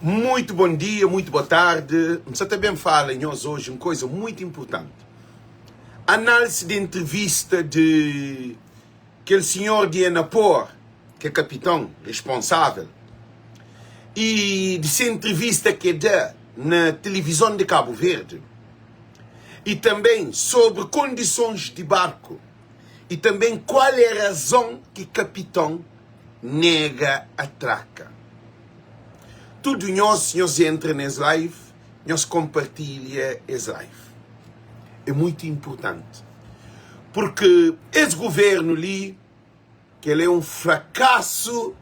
Muito bom dia, muito boa tarde. N sa ta ben fala nhos hoje un coisa muito importante. Análise de entrevista de kel senhor de Enapor, que é capitão responsável, e de se entrevista que da na televisão de Cabo Verde, e também sobre condições de barco, e também qual é a razão que capitão nega atraka. Tudu nhos, nhos entra nes live, nhos konpartilha es live. É muitu inpurtanti. Purki es guvernu li, kel é un frakasu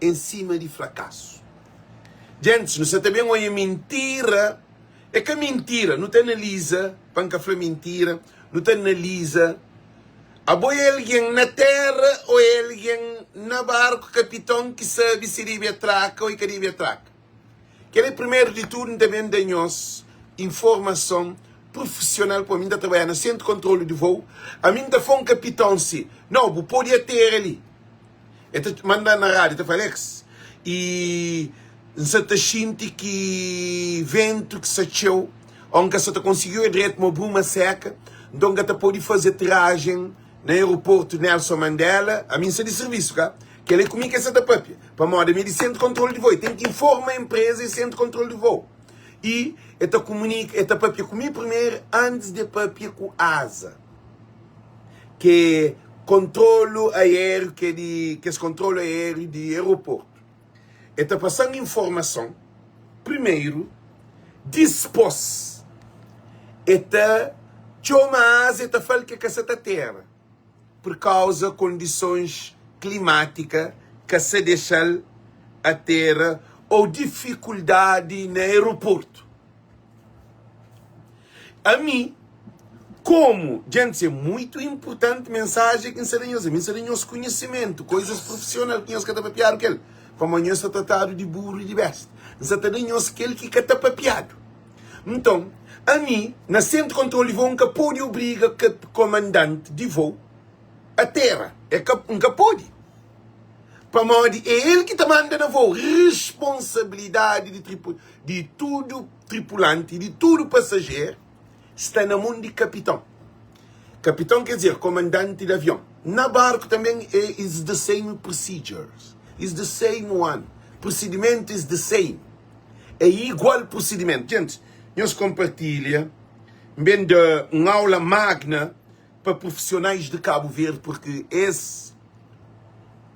en sima di frakasu. Gentis, nu sa ta ben oia mintira, é ka mintira, nu ta analiza, pa N ka fla mintira, nu ta analiza Abo é algen na téra ô é algen na barku? Kapiton ki sabe si debe atraka ô e ka debe atraka. Kel-li, primeru di tudu, N ta ben da nhos informason prufisional pamodi mi N ta trabadja na sentru kontrolu di vôu. Ami N ta fla un kapiton si, Nau, bu pode atera li. El ta manda na rádiu, el ta fla, Alex, i N sa ta xinti ki ventu ki sta txeu, ô N ka sa ta konsigi oja dretu, ma bruma seka, nton N ka ta pode faze aterajen na aeroportu Nelson Mandela. Ami N sta di sirvisu, ka? Kel-li é ku mi ki el sa ta pâpia, pamodi ami é di sentru kontrolu di vôu. El ten ki informa enpreza i sentru kontrolu di vôu. I el ta kumunika, el ta pâpia ku mi primeru antis di el pâpia ku aza. Ki é kontrolu aériu, ki é di kes kontrolu aériu di aeroportu. El ta pasa-m informason primeru, dispôs el ta txoma aza, el ta fla-l ki el ka sa ta tera pur kauza kondisons klimátika ka sa dexa-l atera ô difikuldadi na aeroportu. Ami, komu dja N se muitu inpurtanti mensajen ki N sta da nhos, ami N sta da nhos konhisimentu, koizas prufisional ki nhos ka ta papiadu kel, pamodi nhos ta tratadu di buru i di besta. N sta ta da nhos kel ki ka ta papiadu. Nton, ami, na sentru kontrolu di vou, N ka pode obriga komandanti di vou atera. N ka pode. Pamodi é el ki ta manda na vou. Responsabilidadi di tudu tripulanti, di tudu pasajer sta na mon di kapiton. Kapiton quer dizer komandanti di avion. Na barku tanben é is the same procedures, is the same one, prosidimentu is the same, é igual prosidimentu. Gentis, nhos konpartilha, N ben da un aula magna pa profisionais di Kabu Verdi purki es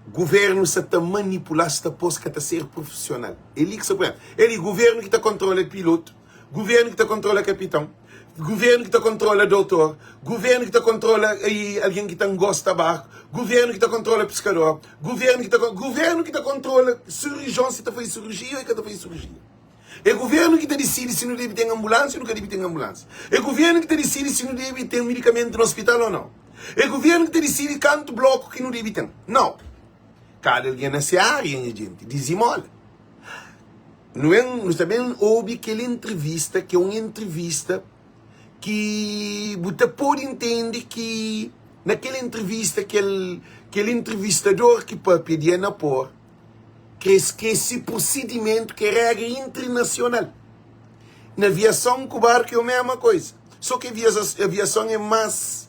Guvernu sa ta manipula-s ta pô-s ka ta ser prufisional. É li ki sta prubléma. É li guvernu ki ta kontrola pilotu, guvernu ki ta kontrola kapiton, guvernu ki ta kontrola dotor, guvernu ki ta kontrola algen ki ta ngosta barku, guvernu ki ta kontrola piskador, guvernu ki ta guvernu ki ta kontrola sirijon si ta faze sirujia ô e ka ta faze sirujia. É guvernu ki ta disidi si nu debe ten anbulánsia ô nu ka debe ten anbulánsia. É guvernu ki ta disidi si nu debe ten medikamentu na ospital ô nau. É guvernu ki ta disidi kantu bloku ki nu debe ten. Nau. Kada algen na se ária, nha jenti. Dizimola. Nu ben, nu sta ben obi kel entrevista, ki é un entrevista ki bu ta pode intende ki na kel entrevista kel, kel entrevistador ki papia di Anapor, Kre skese prosidimentu ki é regra internasional. Na aviason ku barku é mesma koisa. So ki aviason é más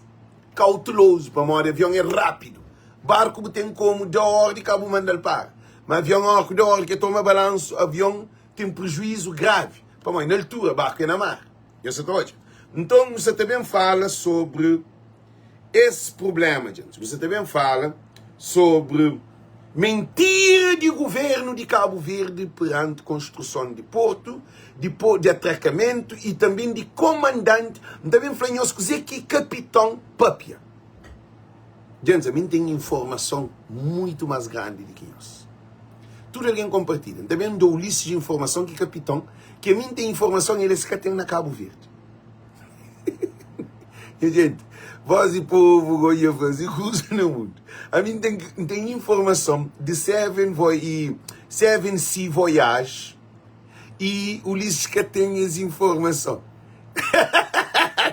kautelozu pamodi avion é rápidu. Barku bu ten komu da ordi ka bu manda-l para. Ma avion óra ku da ordi ke toma balansu avion ten prejuizu gravi pamodi na altura barku é na mar. Nhos sa ta odja? Nton nu sa ta ben fala sobri. Es prublema, djents. Bu sa ta ben fala sobri mentira di guvernu di Kabu Verdi peranti konstruson di portu, di di atrakamentu i tanben di komandanti. N ta ben fla nhos kuze ki kapiton papia. Djents, ami N ten informason muitu mas grandi di ki nhos. Tudu algen konpartilha. N ta ben da Ulisses informason ki kapiton, ki ami N ten informason el es ka ten na Kabu Verdi. Nha gente, voz di povo go ia faze kuza na mundo. Ami n ten n ten informason di Seven Voy i Seven Sea Voyage i Ulisses ka ten es informason.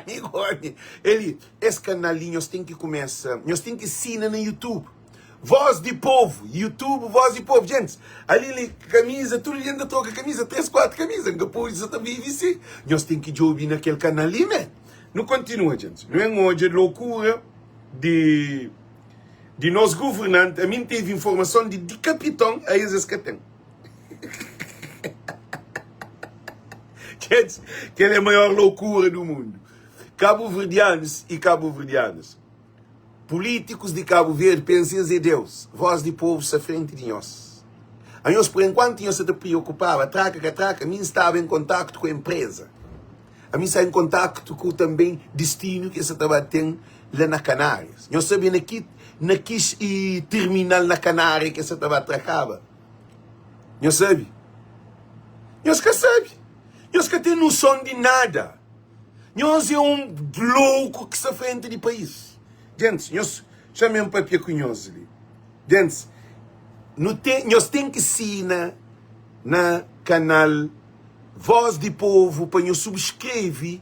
Amigo, ami, eli, es kanal li nhos ten ki kumesa, nhos ten ki sina na YouTube. Voz di Povo, YouTube Voz di Povo. Gentis, ali li kamiza, tudu dja N ta troka kamiza, 3, 4 kamiza, N ka pode sa ta vive si. Nhos ten ki djobe na kel kanal li mé. Nu kontinua, gentis. Nu ben odja lokura di di nos governanti. Ami N tevi informason di di kapiton, a es es ka ten. Gentis, kel é maior lokura du mundu. Kabuverdianus i kabuverdianas. Políticos di Cabo Verde pensa es é Deus, voz di povo sta frente di nhos. Anhos por enquanto nhos sa ta preocupaba traka ka traka, mi nstaba em contacto ku empresa. Ami nsta em contacto ku também destino ki es sa ta ba tem la na Canárias. Nhos sabe na ki na ki terminal na Canária ki es sa ta ba trakaba? Nhos sabe? Nhos ka sabe. Nhos ka tem noção di nada. Nhos é un louku ki sta frenti di país. Gentis, nhos xa-m papia ku nhos li. Gentis, nu ten, nhos ten ki sina na kanal Voz di Povo pa nhos subskreve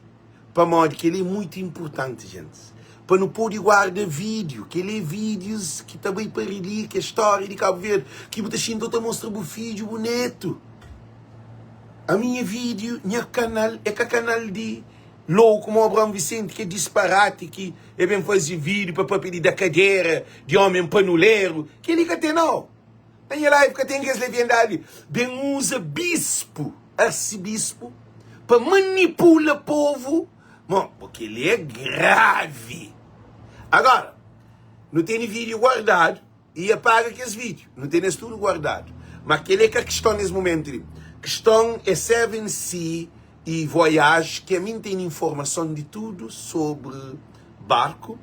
pamodi kel-li é mutu inpurtanti, gentis. Pa nu pode guarda vídiu. Kel-li é vídius ki ta bai pa relíkia, stória di Kabu Verdi, ki bu ta xinta bu ta mostra bu fidju, bu netu. Ami nha vídeo, nha kanal é ka kanal di louco mo Abraão Vicente ki é disparati ki é ben faze vídeo pa papia di da kadera di homem panuleru keli ka ten nau na nha live ka ten kes leviandadi li ben uza bispo arsibispo pa manipula povo mo bo keli é gravi agora nu tene vídeo guardadu. I apaga kes vídiu. Nu tene es tudu guardadu. Ma kel-li é ka kiston nes mumentu li. Kiston é 7C i Voyage ki ami N tene informason di tudu sobri barku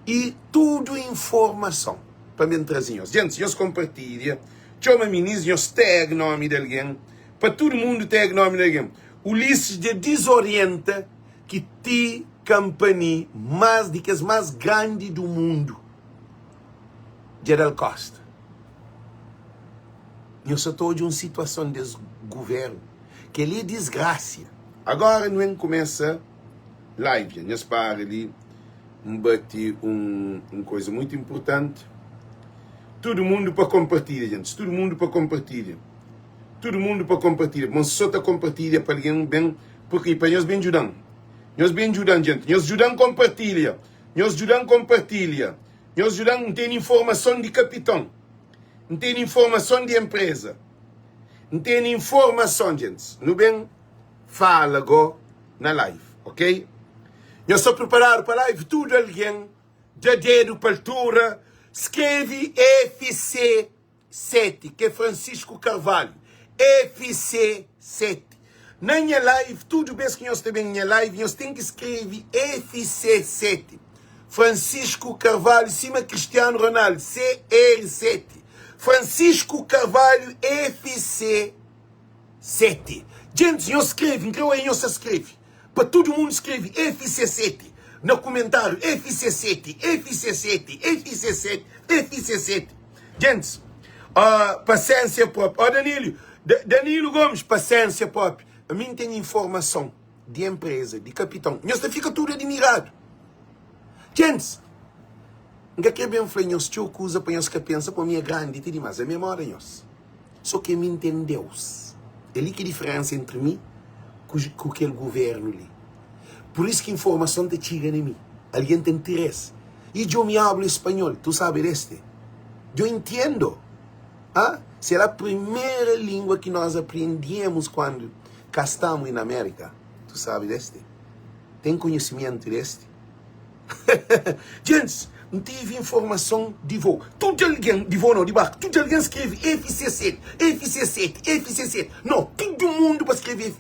i tudu informason pa mi N traze nhos. Gentis, nhos konpartilha, txoma minis, nhos tag nomi di algen, pa tudu mundu tag nomi di algen. Ulisses dja dizorienta ki ti kanpani más di kes más grandi du mundu. Dja da-l kosta. Nho sa ta odja un situason des guvernu. Kel-li é disgrasia. Agora nu en kumesa live dja. Nhos para li, N bati un un koisa muitu inpurtanti. Tudu mundu pa konpartilha, gentis. Tudu mundu pa konpartilha. Tudu mundu pa konpartilha. Pamodi so ta konpartilha pa algen ben, purki pa nhos ben djuda-m. Nhos ben djuda-m, gentis. Nhos djuda-m konpartilha. Nhos djuda-m konpartilha. Nhos djuda-m N tene informason di kapiton N tene informason di enpreza N tene informason Gentis, nu ben fala go na live, ok? Nhos sta preparadu pa live? Tudu algen da dedu pa altura Skrebe FC 7 ke Francisco Carvalho FC 7 na nha live tudo bes ki nhos ta ben nha live nhos ten ki skrevi FC 7 Francisco Carvalho sima Cristiano Ronaldo CR 7 Francisco Carvalho FC 7 Gentis nhos skrevi n kre oia nhos ta skrevi Pa tudu mundu skrebe FC7 na kumentáriu FC7 FC7 FC7 FC7 Gentis uh, pasénsia própi Ó Danilo Danilo Gomes, pasénsia própi Ami N ten informason di enpreza, di kapiton Nhos ta fika tudu adimiradu Gentis, N ka kre ben fla nhos txeu kuza pa nhos ka pensa pa mi é grandi ti dimás Ami é móda nhos. So ki ami N ten Deus. É li ki diferensa entri mi ku kel guvernu li. Pur isu ki informason ta txiga na mi. Algen ta interesa. Y yo mi hablo español, tu sabe de este? Yo entiendo. Ah, será primera lingua ki nós aprendemos quando cá estamos na América. Tu sabe deste? Tem conhecimento deste? Gentis, N tive informason di voo. Tudu algen, di voo nau, di barku, tudu algen skrebe FC7, FC7, FC7. Nau, tudu mundu pa skrebe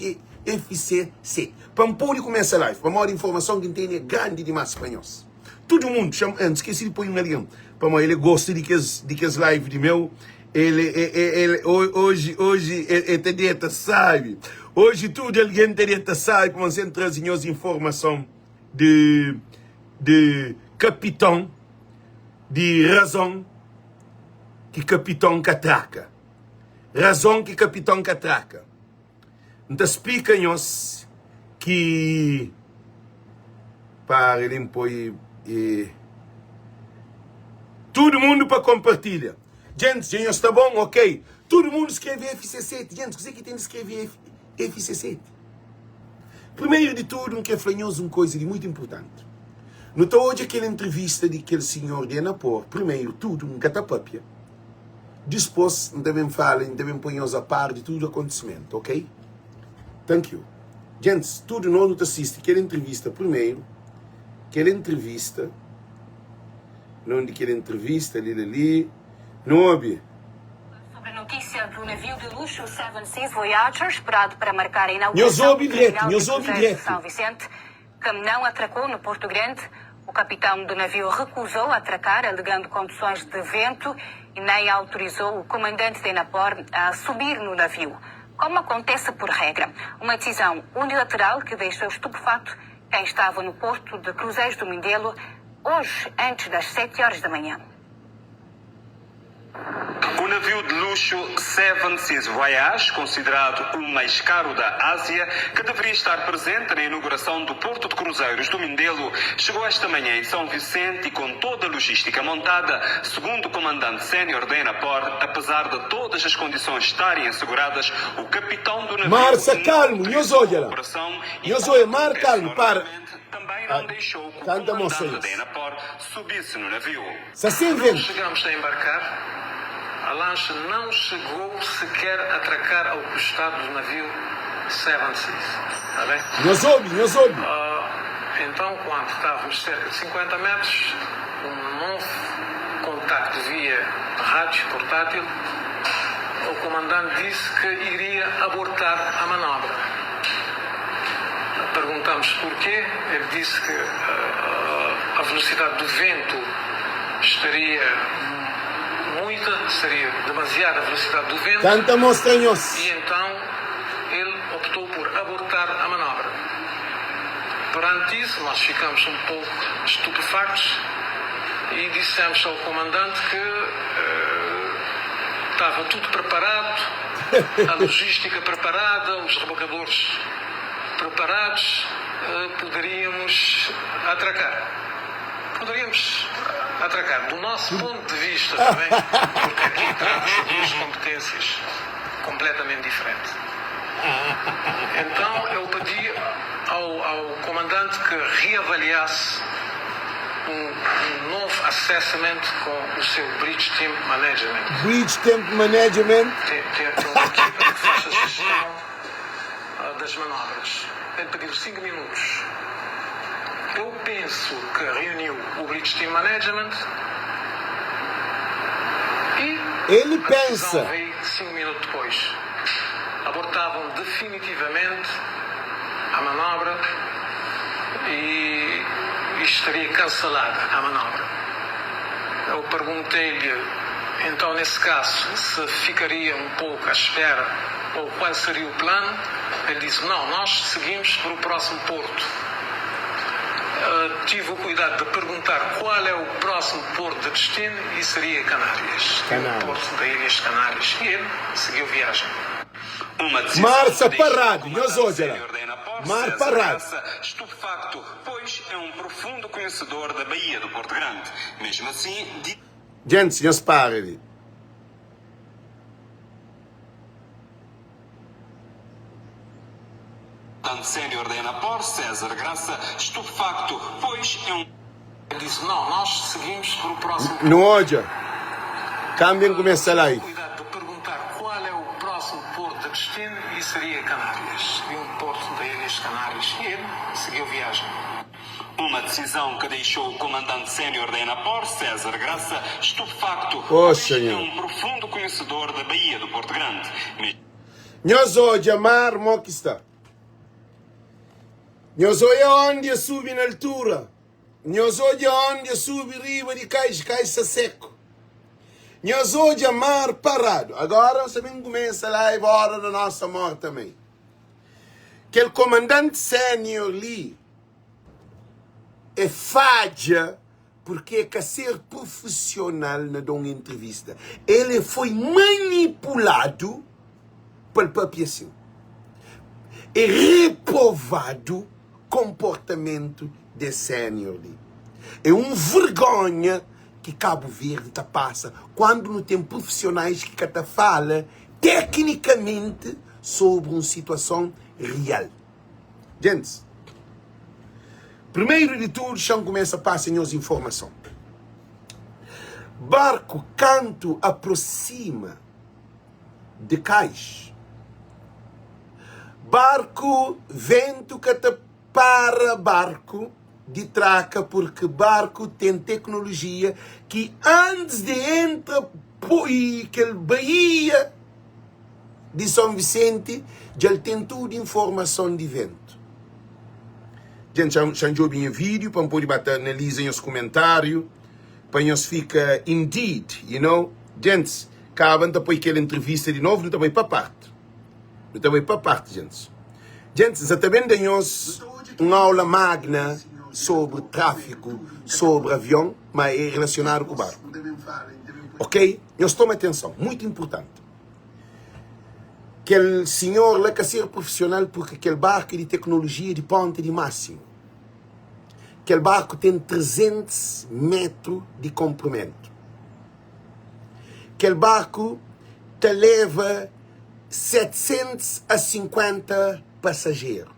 FC7. Pa N pode kumesa live, pamodi informason ki N tene é grandi dimás pa nhos. Tudu mundu, xama, N skese di poi un algen, pamodi el gosta di kes, di kes live di meu. El, el, oji, oji el ta deta sabi. Oji tudu algen ta deta sabi, pamodi N traze nhos informason. di di kapiton di razon ki kapiton ka traka razon ki kapiton ka traka N ta splika nhos ki para li N poi e. Tudu mundu pa konpartilha. Djentis, dja nhos sta bon? Ok. Tudu mundu skrebe FC7. Djentis, kuzê ki ten di skrebe FC7? Primeru di tudu, N kre fla nhos un koza di mutu inpurtanti. Nu ta odja kel entrevista di kel sinhor di Enapor. Primeru tudu, N ka ta papia. Dispôs, N ta ben fala i N ta ben poi nhos a par di tudu akontisimentu. Ok? Thank you. Djentis, tudu nos nu ta sisti kel entrevista primeru. Kel entrevista. Nome di kel entrevista li la li. Nu obi. Sobre a notícia do navio de luxo Seven Seas Voyager, esperado para marcar a Nhos inauguração obi do dretu, terminal de nhos obi cruzeiros de dretu. São Vicente, que não atracou no Porto Grande. O capitão do navio recusou atracar, alegando condições de vento, e nem autorizou o comandante da Enapor a subir no navio, como acontece por regra. Uma decisão unilateral que deixou estupefato quem estava no porto de cruzeiros do Mindelo hoje, antes das 7 horas da manhã. O navio de luxo Seven Seas Voyage, considerado o mais caro da Ásia, que deveria estar presente na inauguração do Porto de Cruzeiros do Mindelo, chegou esta manhã em São Vicente e com toda a logística montada, segundo o comandante sénior da Enapor, apesar de todas as condições estarem asseguradas, o capitão do navio Mar sta não kalmu, nhos autorizou a odja la. operação e, Nhos como odja, mar acontece kalmu, para. normalmente, Também Ah, não deixou que o kanta moça comandante da es. Enapor subisse no navio. Sta sen Não ventu. chegamos a embarcar, a lancha não chegou sequer a atracar ao costado do navio Seven Seas, tá bem? Nhos obi, nhos obi. Então, quando estávamos cerca de 50 metros, um novo contacto via rádio portátil, o comandante disse que iria abortar a manobra. Perguntamos porquê, ele disse que a velocidade do vento estaria muita, seria demasiada a velocidade do vento. Tanta mostra nhos. E então ele optou por abortar a manobra. Perante isso, nós ficamos um pouco estupefactos e dissemos ao comandante que estava tudo preparado, a logística preparada, os rebocadores preparados, poderíamos atracar. Poderíamos atracar, do nosso ponto de vista também, porque aqui trata-se de duas competências completamente diferentes. Então eu pedi ao, ao comandante que reavaliasse um, um novo assessment com o seu Bridge Team Management. Bridge Team Management. Tem, tem, tem uma equipa que faz a gestão uh, das manobras. Ele pediu 5 minutos. Eu penso que reuniu o Bridge Team Management e Ele a decisão pensa. veio 5 minutos depois. Abortavam definitivamente a manobra e, e estaria cancelada a manobra. Eu perguntei-lhe, então, nesse caso, se ficaria um pouco à espera ou qual seria o plano. Ele disse: Não, nós seguimos para o próximo porto. Uh, tive o cuidado de perguntar qual é o próximo porto de destino e seria Canárias, Canárias. o porto da Ilhas Canárias. E ele seguiu viagem. Uma decisão Mar que deixou o separado, nhos comandante odja la. sénior da Enapor, Mar César parado. Graça, estupefacto, pois é um profundo conhecedor da Baía do Porto Grande. Mesmo assim, di. Djentis, nhos para li. Comandante sénior da Enapor, César Graça, estupefacto, pois é um. Ele disse: Não, nós seguimos para o próximo Nu odja. Kanbia N kumesa live. Cuidado de perguntar qual é o próximo porto de destino e seria Canárias. Seria um porto da Ilhas Canárias. E ele seguiu viagem. Uma decisão que deixou o comandante sénior da Enapor, César Graça, estupefacto, Oh, pois é Senhor. um profundo conhecedor da Baía do Porto Grande. Nhos odja mar mo ki sta. Nhos odja ondi e subi na altura. Nhos odja ondi e subi riba di kais, kais sta seku. Nhos odja mar paradu. Agora nu sta ben kumesa live Hora da Nossa Morte também. Kel komandanti sénior li é fadja porque é ka ser profissional na da un entrevista. El é foi manipuladu pa el papia asin. É reprovadu konportamentu des sénior li. É un vergonha. ki Kabu Verdi ta pasa kuandu nu ten prufisionais ki ka ta fala teknikamenti sobri un situason rial. Gentis, primeru di tudu xa-m kumesa pasa nhos informason. Barku kantu aprosima di kais, barku ventu ka ta para barku di traka purki barku ten teknolojia ki antis di entra kel baía di Son Visenti dja el ten tudu informason di ventu. Dja N djobe nha vídiu pa N pode ba ta analiza nhos kumentáriu pa nhos fika indeed, you know. Gentis, kaba N ta poi kel entrevista di novu, nu ta bai pa parti. Nu ta bai pa parti, gentis. Gentis, N sa ta ben da nhos un aula magna sobri tráfiku, sobri avion, ma é relasionadu ku barku. Ok? Nhos toma atenson, muitu inpurtanti. Kel sinhor la ka ser profisional purki kel barku é di teknolojia di ponta di másimu. Kel barku ten 300 metru di konprimentu. Kel barku ta leva 700 a 50 pasajeru.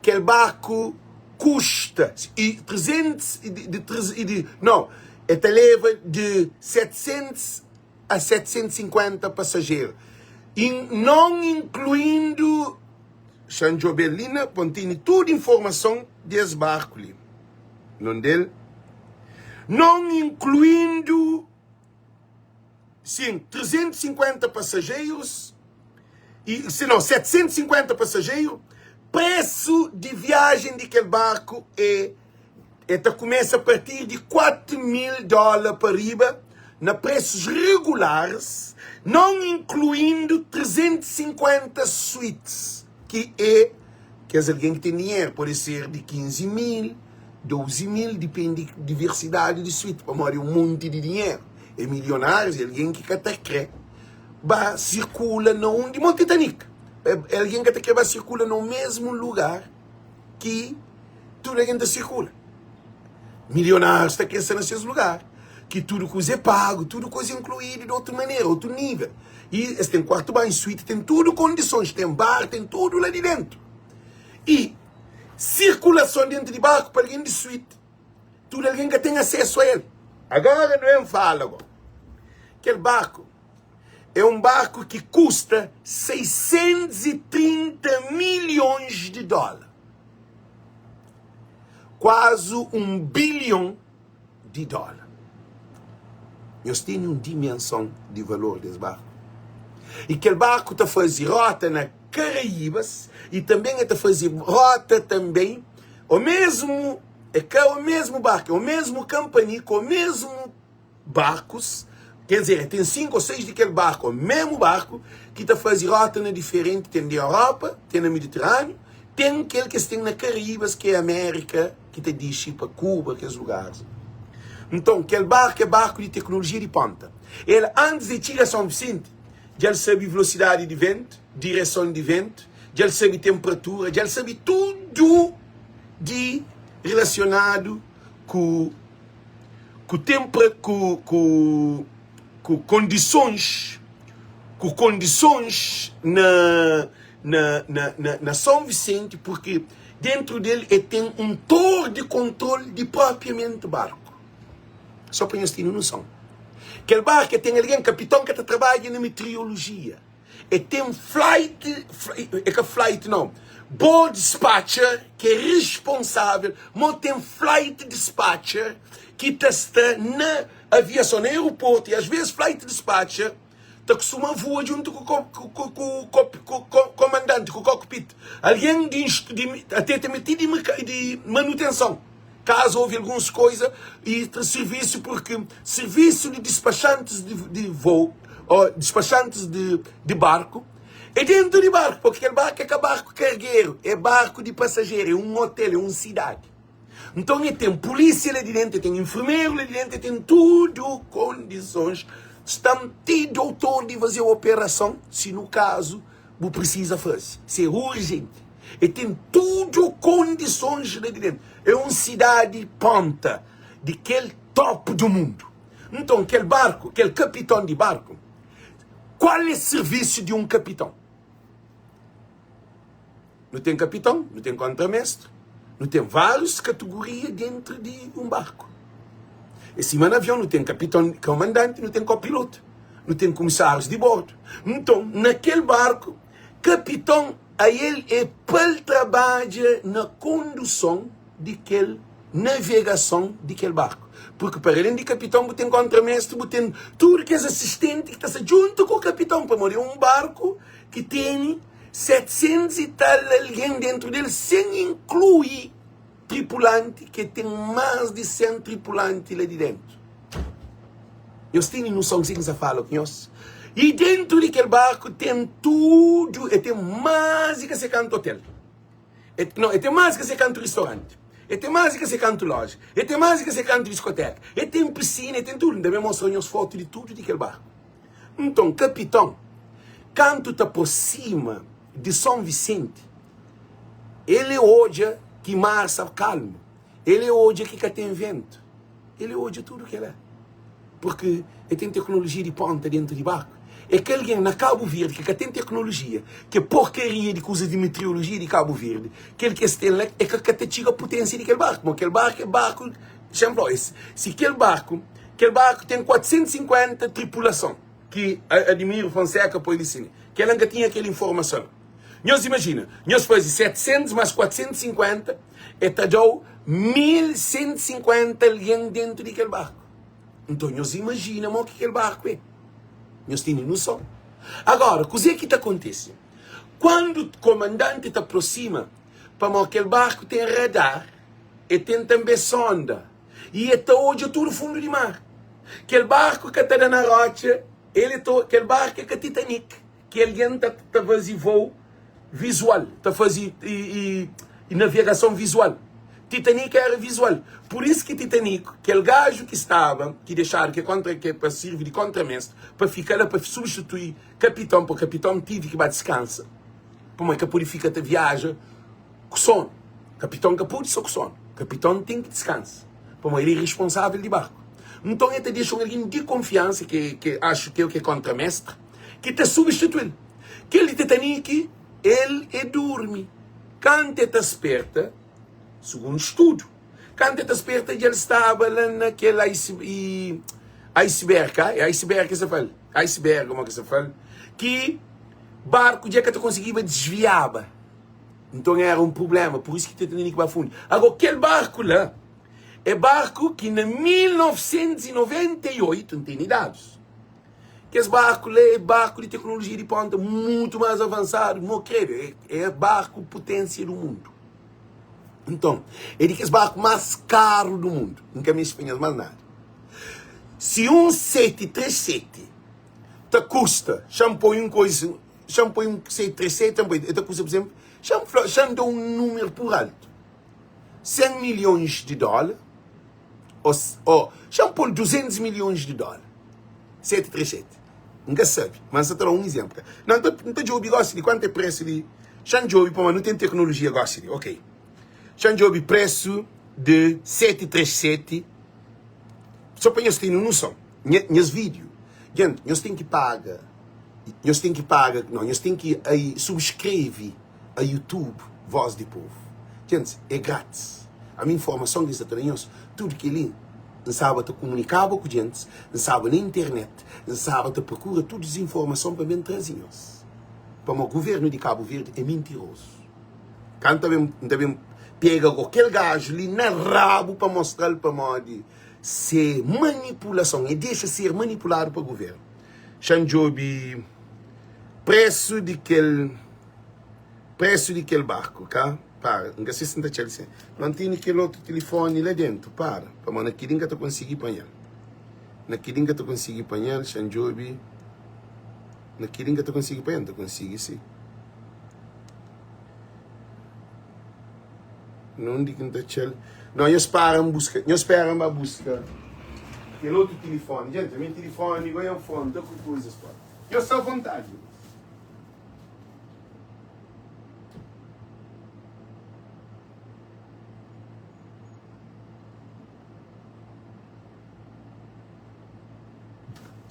Kel barku kusta i 300 i di, nau, el ta leva di 700 a 750 pasajeru, i non inkluindu, xa-m djobe-l li na, pa N tene tudu informason di es barku li, non del, non inkluindu, sin, 350 pasajerus, i, se non, 750 pasajeru, presu di viajen di kel barku é El ta kumesa a partir di 4 mil dóla pa riba na presus regulares, non inkluindu 350 suites, ki é kes algen ki ten dinheru, pode ser di 15 mil, 12 mil, dipende diversidadi di suite, pamodi é un monti di dinheru, é milionárius, é algen ki ka ta kre ba sirkula na un di, mo Titanic, é algen ka ta kre ba sirkula na un mesmu lugar ki tudu algen ta sirkula. Milionárius ta kre sta na ses lugar, ki tudu kuza é pagu, tudu kuza é inkluídu di otu manera, otu nível. I es ten kuartu banhu, suíte, ten tudu kondisons, ten bar, ten tudu la di dentu. I sirkulason dentu di barku pa algen di suíte, tudu algen ka ten asesu a el. Agora nu ben fala go, kel barku é un barku ki kusta 630 milhons di dóla. Kuazu un bilhon di dóla. Nhos tene un dimenson di valor des barku? I kel barku ta faze róta na Karaíbas i tanben el ta faze róta tanben omésmu, é ka omésmu barku, é omésmu kanpani ku omésmu barkus, quer dizer, ten 5 ou 6 di kel barku, ou mesmu barku, ki ta faze rota na diferenti, ten di Europa, ten na Mediterrâneo, ten kel ki es ten na Karaíbas, ki é Amérika, ki ta dixi pa Kuba, kes lugaris. Nton, kel barku é barku di teknolojia di ponta. El, antis di txiga São Vicente, dja el sabe velosidadi di ventu, direson di ventu, dja el sabe tenperatura, dja el sabe tudu di relasionadu ku ku tenpra ku ku ku kondisons ku kondisons na na na na na São Vicente porque dentro del e ten um tor de kontrol di propriamente barku só pa nhos tene noson kel barku e ten algen kapiton ka ta trabadja na meteorologia E ten flight, e ka flight não, board dispatcher ki é responsável, mo ten flight dispatcher ki ta sta na aviason, na aeroporto, e às vezes flight dispatcher ta kostuma voa djuntu ku ku ku ku komandanti, ku cockpit, algen di di até ta meti di di manutenson, kazu houve alguns koisa e servisu porque servisu di dispachantis di di voo ó dispachantis di di barku é dentu di barku porque kel barku é ka barku kargeru é barku di pasajeru é un hotel é un sidadi nton e ten pulísia la di dentu e ten enfermeru la di dentu e ten tudu kondisons sta ti doutor di faze operason si nu kazu bu prisiza faze si é urjenti e ten tudu kondisons la di dentu é un sidadi ponta di kel. Top do mundu. Nton, kel barku, kel kapiton di barku, kual é sirvisu di un kapiton? Nu ten kapiton, nu ten kontramestri, nu ten várius kategoria dentru di un barku. É sima na avion, nu ten kapiton, komandanti, nu ten kopilotu, nu ten komisárius di bordu. Nton, na kel barku, kapiton ael é pa-l trabadja na konduson di kel navegason di kel barku. Purki para alén di kapiton, bu ten kontramestri, bu ten tudu kes asistenti ki ta sta djuntu ku kapiton, pamodi é un barku ki tene 700 i tal algen dentru del, sen inklui tripulanti, ki ten más di 100 tripulanti la di dentu. Nhos tene noson kuzê ki N sta fala ku nhos? I dentu di kel barku ten tudu, e ten más di ka se kantu otel. E, não, e tem mais que ser canto restaurante. E tem mais que ser canto loja. E tem mais que ser canto discoteca. E tem piscina, e tem tudo. Também mostra nhos foto de tudo de aquele barco. Então, capitão, canto te aproxima de São Vicente, ele olha que mar está calmo. Ele olha que cá tem vento. Ele odja tudu kel-la, purki el ten teknolojia di ponta dentu di barku. É ki algen na Kabu Verdi ki ka ten teknolojia, ki é porkaria di kuzas di meteorolojia di Kabu Verdi, kel ki es ten la é ka ka ta txiga putensia di kel barku. Ma kel barku é barku, xa-m fla-u, si kel barku, kel barku ten 450 tripulason, ki Admiro Fonseca poi li sin, kel-la N ka tinha kel informason la. Nhos imajina, nhos faze 700 más 450, e ta da-u 1150 algen déntu di kel barku. Nton, nhos imajina modi ki kel barku é. Nhos tene noson? Agora, kuzê ki ta kontise? Kandu komandanti ta prosima, pamodi kel barku ten radar, e ten tanbê sonda, i e ta odja tudu fundu di mar. Kel barku ka ta da na rótxa, el e ta, kel barku é ka Titanik. Ki algen ta ta faze voo vizual, ta faze i navegason vizual. Titanik era vizual. Pur isu ki Titanik, kel gaju ki staba, ki dexadu ki é kontra ki é pa sirvi di kontramestri, pa fika la pa substitui kapiton, pa kapiton tive ki ba diskansa, pamodi ka pode fika ta viaja ku sonu. Kapiton ka pode sta ku sonu. Kapiton ten ki diskansa, pamodi el é responsável di barku. Nton el ta dexa un algen di konfiansa, ki ki axu ki é ki é kontramestri, ki ta substitui-l. Kel di Titanik, el e durmi. Kantu e ta sperta, sugundu studu, kantu e ta sperta dja el staba la na kel iceberg, é iceberg ki sa fla-l? Iceberg, mo ki sa fla-l, ki barku dja ka ta konsigiba disviaba. Nton era un prubléma, pur isu ki Titanik ba fundu. Agora, kel barku la, é barku ki na 1998, N tene dadus, Kes barku la é barku di teknolojia di ponta mutu más avansadu, mo kredu, é, é barku putensia du mundu. Nton, é di kes barku más karu du mundu. N ka meste pa nhos más nada. Si un 737 ta kusta, xa-m poi un koisa, xa-m poi un 737, xa-m poi, el ta kusta, pur izénplu, xa-m fla, xa-m da un númeru pur altu, 100 milhons di dóla, Ô, ô, xa-m pô-l 200 milhons di dóla. 737. N ka sabe, ma N sa ta da un izénplu. Nan, N ta, N ta djobe gósi di kuantu é présu di. Xa-m djobe, pamodi nu ten teknolojia gósi di. Ok. Xa-m djobe présu di 737, sô pa nhos tene un noson. Nha, nhas vídiu, djent, nhos ten ki paga, nhos ten ki paga, nau, nhos ten ki ai subskreve. a YouTube Voz di Povo. Djentis, é grátis. Ami informason ki N sta ta da nhos, tudu kel-li N staba ta kumunikaba ku djentis, N staba na internet, N staba ta prokura tudu es informason pa ben traze nhos. Pamodi guvernu di Kabu Verdi é mintirozu. Ka N ta ben, N ta ben pega go kel gaju li na rabu pa mostra-l pamodi se manipulason, e dexa ser manipuladu pa guvernu. Xa-m djobe presu di kel. Presu di kel barku ka para N ka se si N ta txal si Ma N tene kel otu tilifoni la dentu Para Pamodi na kili N ka ta konsigi panha-l Na kili N ka ta konsigi panha-l Xa N djobe Na kili N ka ta konsigi panha-l N ta konsigi si Na undi ki N ta txal No, nhos para N buska Nhos spera N ba buska kel otu tilifoni Djente, mi tilifoni goi N fronta ku kuzas pa Nhos sta avontadi.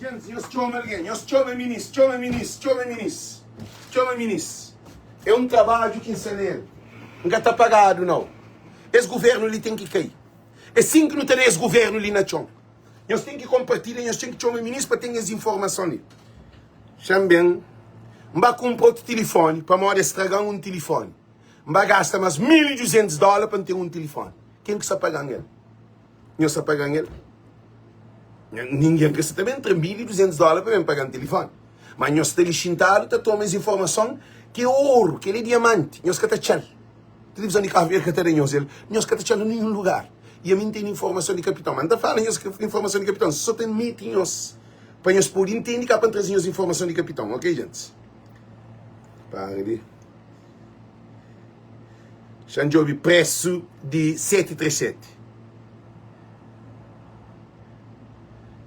Djentis, nhos txoma algen, nhos txoma minis, txoma minis, txoma minis, txoma minis. É un trabadju ki N sta na el. N ka ta pagadu, nau. Es guvernu li ten ki kai. É sin ki nu ta da es guvernu li na txon. Nhos ten ki konpartilha, nhos ten ki txoma minis pa ten es informason li. Xa-m ben, N ba kunpra otu tilifoni pamodi es straga-m un tilifoni. N ba gasta más 1200 dóla pa N ten un tilifoni. Ken ki sta paga-m el? Nhos sta paga-m el? Ningen ka sta ta ben tra 1200 dóla pa ben paga-m tilifoni. Má nhos sta li xintadu ta toma es informason ki é oru, kel-li é diamanti, nhos ka ta atxa-l. Tilivizon di Kabu Verdi ka ta da nhos el, nhos ka ta atxa-l na ninhun lugar. I ami N tene informason di kapiton, má N ta fala nhos informason di kapiton sô ta mete nhos pa nhos pode intende ka pa N traze nhos informason di kapiton, ok gentis? Para di. Xa N djobe presu di 737.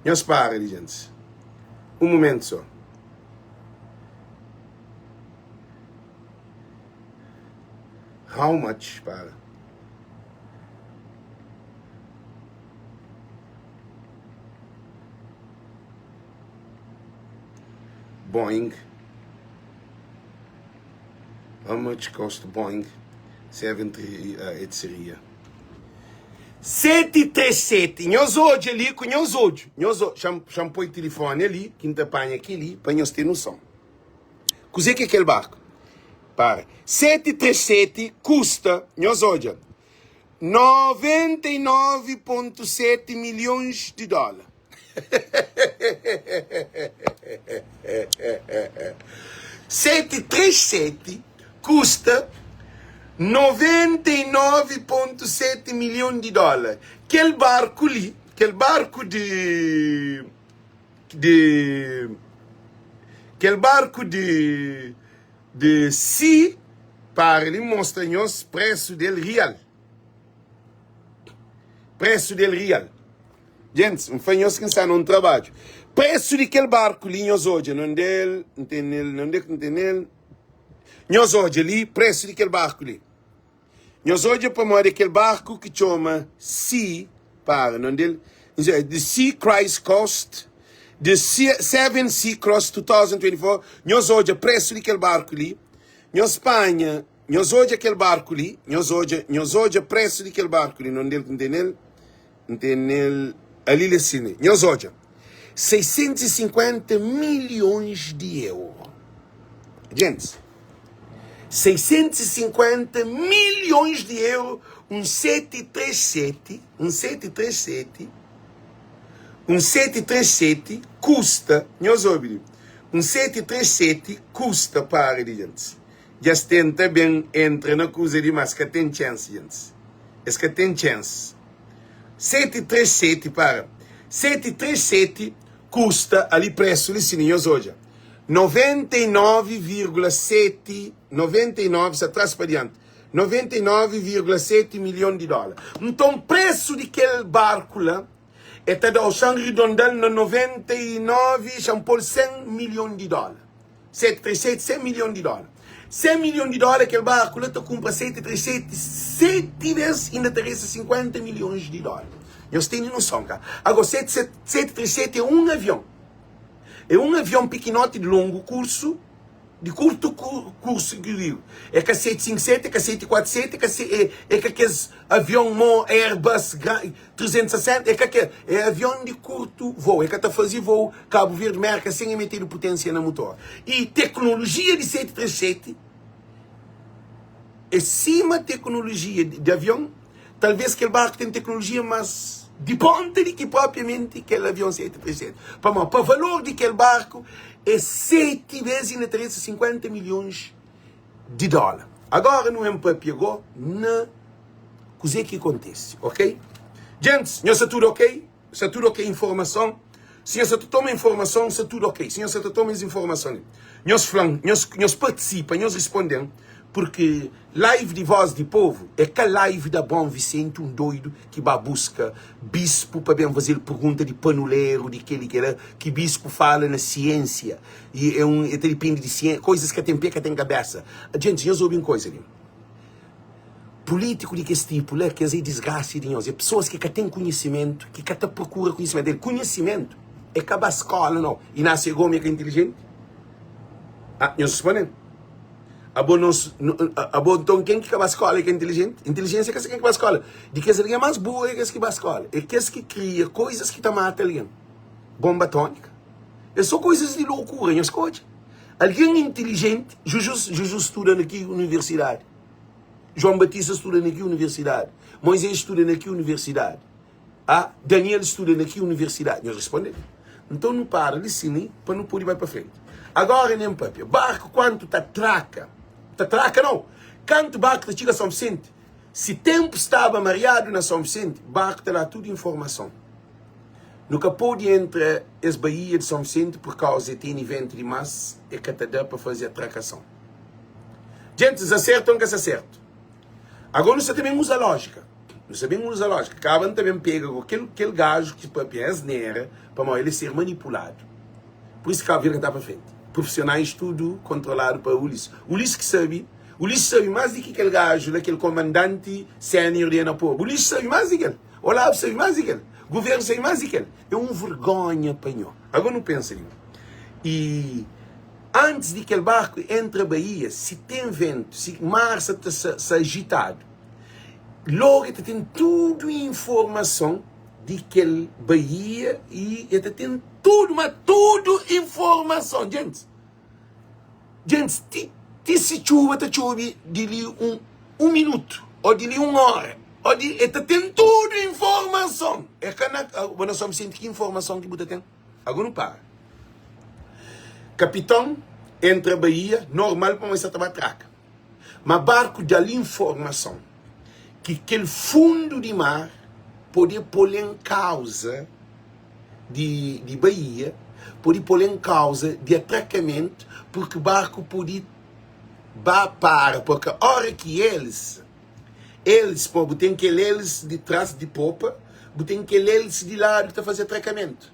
Nhos para di gentis. Un momentu sô. How much para? Boeing How much cost Boeing 737 seria? 737 Nhos odja li ku nhos odju Nhos Xa-m poi tilifoni ali ki N ta panha kel-li pa nhos ten noson Kuzê ki é kel barku? Para. 737 kusta, nhos odja, 99,7 milhons di dóla. 737 kusta 99,7 milhon di dóla. Kel barku li, kel barku di di kel barku di di si para li mostra nhos presu del rial presu del rial Gentis, N fla nhos ki N sta na un trabadju presu di kel barku li nhos odja nonde el N tene-l nonde ki N tene-l nhos odja li presu di kel barku li Nhos odja pamodi kel barku ki txoma Sea, para, non del, The Sea Christ Coast, The Seven Sea Cross 2024, nhos odja presu di kel barku li, nhos panha, nhos odja kel barku li, nhos odja, nhos odja presu di kel barku li, non del ki N tene-l, N tene-l ali la sima, nhos odja, 650 milhons di euro. Gentis, 650 milhons di euro, un 737, un 737, un 737 kusta, nhos obi li, un 737 kusta, para di gentis, dja es tenta ben entra na kuza di mas ka ten chance gentis, es ka ten chance. 737 para 737 kusta ali presu li si nhos odja 99,7 99 sa tras pa dianti 99,7 milhon di dóla nton presu di kel barku la e ta da-u xa-m ridonda-l na 99 xa-m pô-l 100 milhon di dóla 737, 100 milhon di dóla. 100 milhon di dóla kel barku la ta kunpra 737 seti bes inda ta resta 50 milhons di dóla. Nhos tene noson ka? Ago 737 é un avion. É un avion pikinoti di longu kursu, di kurtu kursu ki digu. É ka 757, é ka 747, é ka é ka kes avion mo Airbus 360, é ka kel. É avion di kurtu voo. É ka ta faze voo Kabu Verdi, Merka sen e metedu putensia na mutor. I teknolojia di 737 é sima teknolojia di avion, talvez kel barku ten teknolojia mas di ponta di ki propriamenti kel avion 737. Pamodi pa valor di kel barku é 7 bes inda ta resta 50 milhons di dóla. Agora nu ben papia go na kuze ki kontise, ok? Gentis, nhos sta tudu ok? Sta tudu ok informason? Si nhos sa ta toma informason, sta tudu ok. Si nhos sa ta toma es informason li, nhos fla-m, nhos, nhos partisipa, nhos risponde-m, purki live di Voz di Povu é ka live da Bom Vicente, un doidu ki ba buska bispu pa ben faze-l pergunta di panuleru, di kel i kel la, ki bispu fala na siensia, i é un, e ta dipende di siensia, koizas ka ten pe, ka ten kabesa. Djentis, nhos obi un koiza li. Pulítiku di kes tipu la, kes é disgrasia di nhos. É pesoas ki ka ten konhisimentu, ki ka ta prokura konhisimentu. El konhisimentu. É ka ba skola nau. Inácio Gomi é ka inteligenti? Ah, nhos responde-m. Abo nos, abo nton ken ki ka ba skola é ka inteligenti? Intelijensia é ka se ken ki ba skola. Di kes algen más buru é kes ki ba skola. É kes ki kria koizas ki ta mata algen. Bomba atómika. É só koizas di lokura, nhos ka odja. Algen inteligenti, Juju, Juju studa na ki universidadi? João Batista studa na ki universidadi? Moisés studa na ki universidadi? Ah, Daniel studa na ki universidadi? Nhos responde. Nton nu para li sin li pa nu pode bai pa frenti. Agora nem papia. Barku kuantu ta traka, ta traka nau. Kantu barku ta txiga São Vicente, si tempu staba mariadu na São Vicente, barku ta da tudu informason. Nu ka pode entra es baía di São Vicente por kauza e tene ventu dimas e ka ta da pa faze atrakason. Djentis, asertu ou nka sa sertu? Agora nu sta ta ben uza lójika. Nu sta ben uza lójika. Kaba nu ta ben pega ku kel, kel gaju ki papia asnera pamodi el é ser manipuladu. Pur isu Kabu Verdi ka ta pa frenti. Profissionais tudu kontroladu pa Ulisses. Ulisses ki sabi, Ulisses sabi más di ki kel gaju la, kel komandanti sénior di Anapob. Ulisses sabi más di kel. Olavo sabi más di kel. Guvernu sabi más di kel. É un vergonha pa nho. Agora nu pensa li. I antis di kel barku entra baía, si ten ventu, si mar sa ta sa ajitadu, logu el ta ten tudu informason di kel baía i el ta ten tudu, ma tudu informason. Djentis, djentis, ti, ti si txuba ta txobi di li un, un minutu ô di li un óra, ô di, el ta ten tudu informason. É ka na, bo na São Vicente ki informason ki bu ta ten? Agora nu para. Kapiton entra baía normal pamodi sa ta ba traka. Ma barku da-l informason ki kel fundu di mar pode pô-l en kauza di, di baía, pode pô-l en kauza di atrakamentu, purki barku pode ba para, purki óra ki elis, elis, pô, bu ten kel elis di tras di popa, bu ten kel elis di ladu ki ta faze atrakamentu.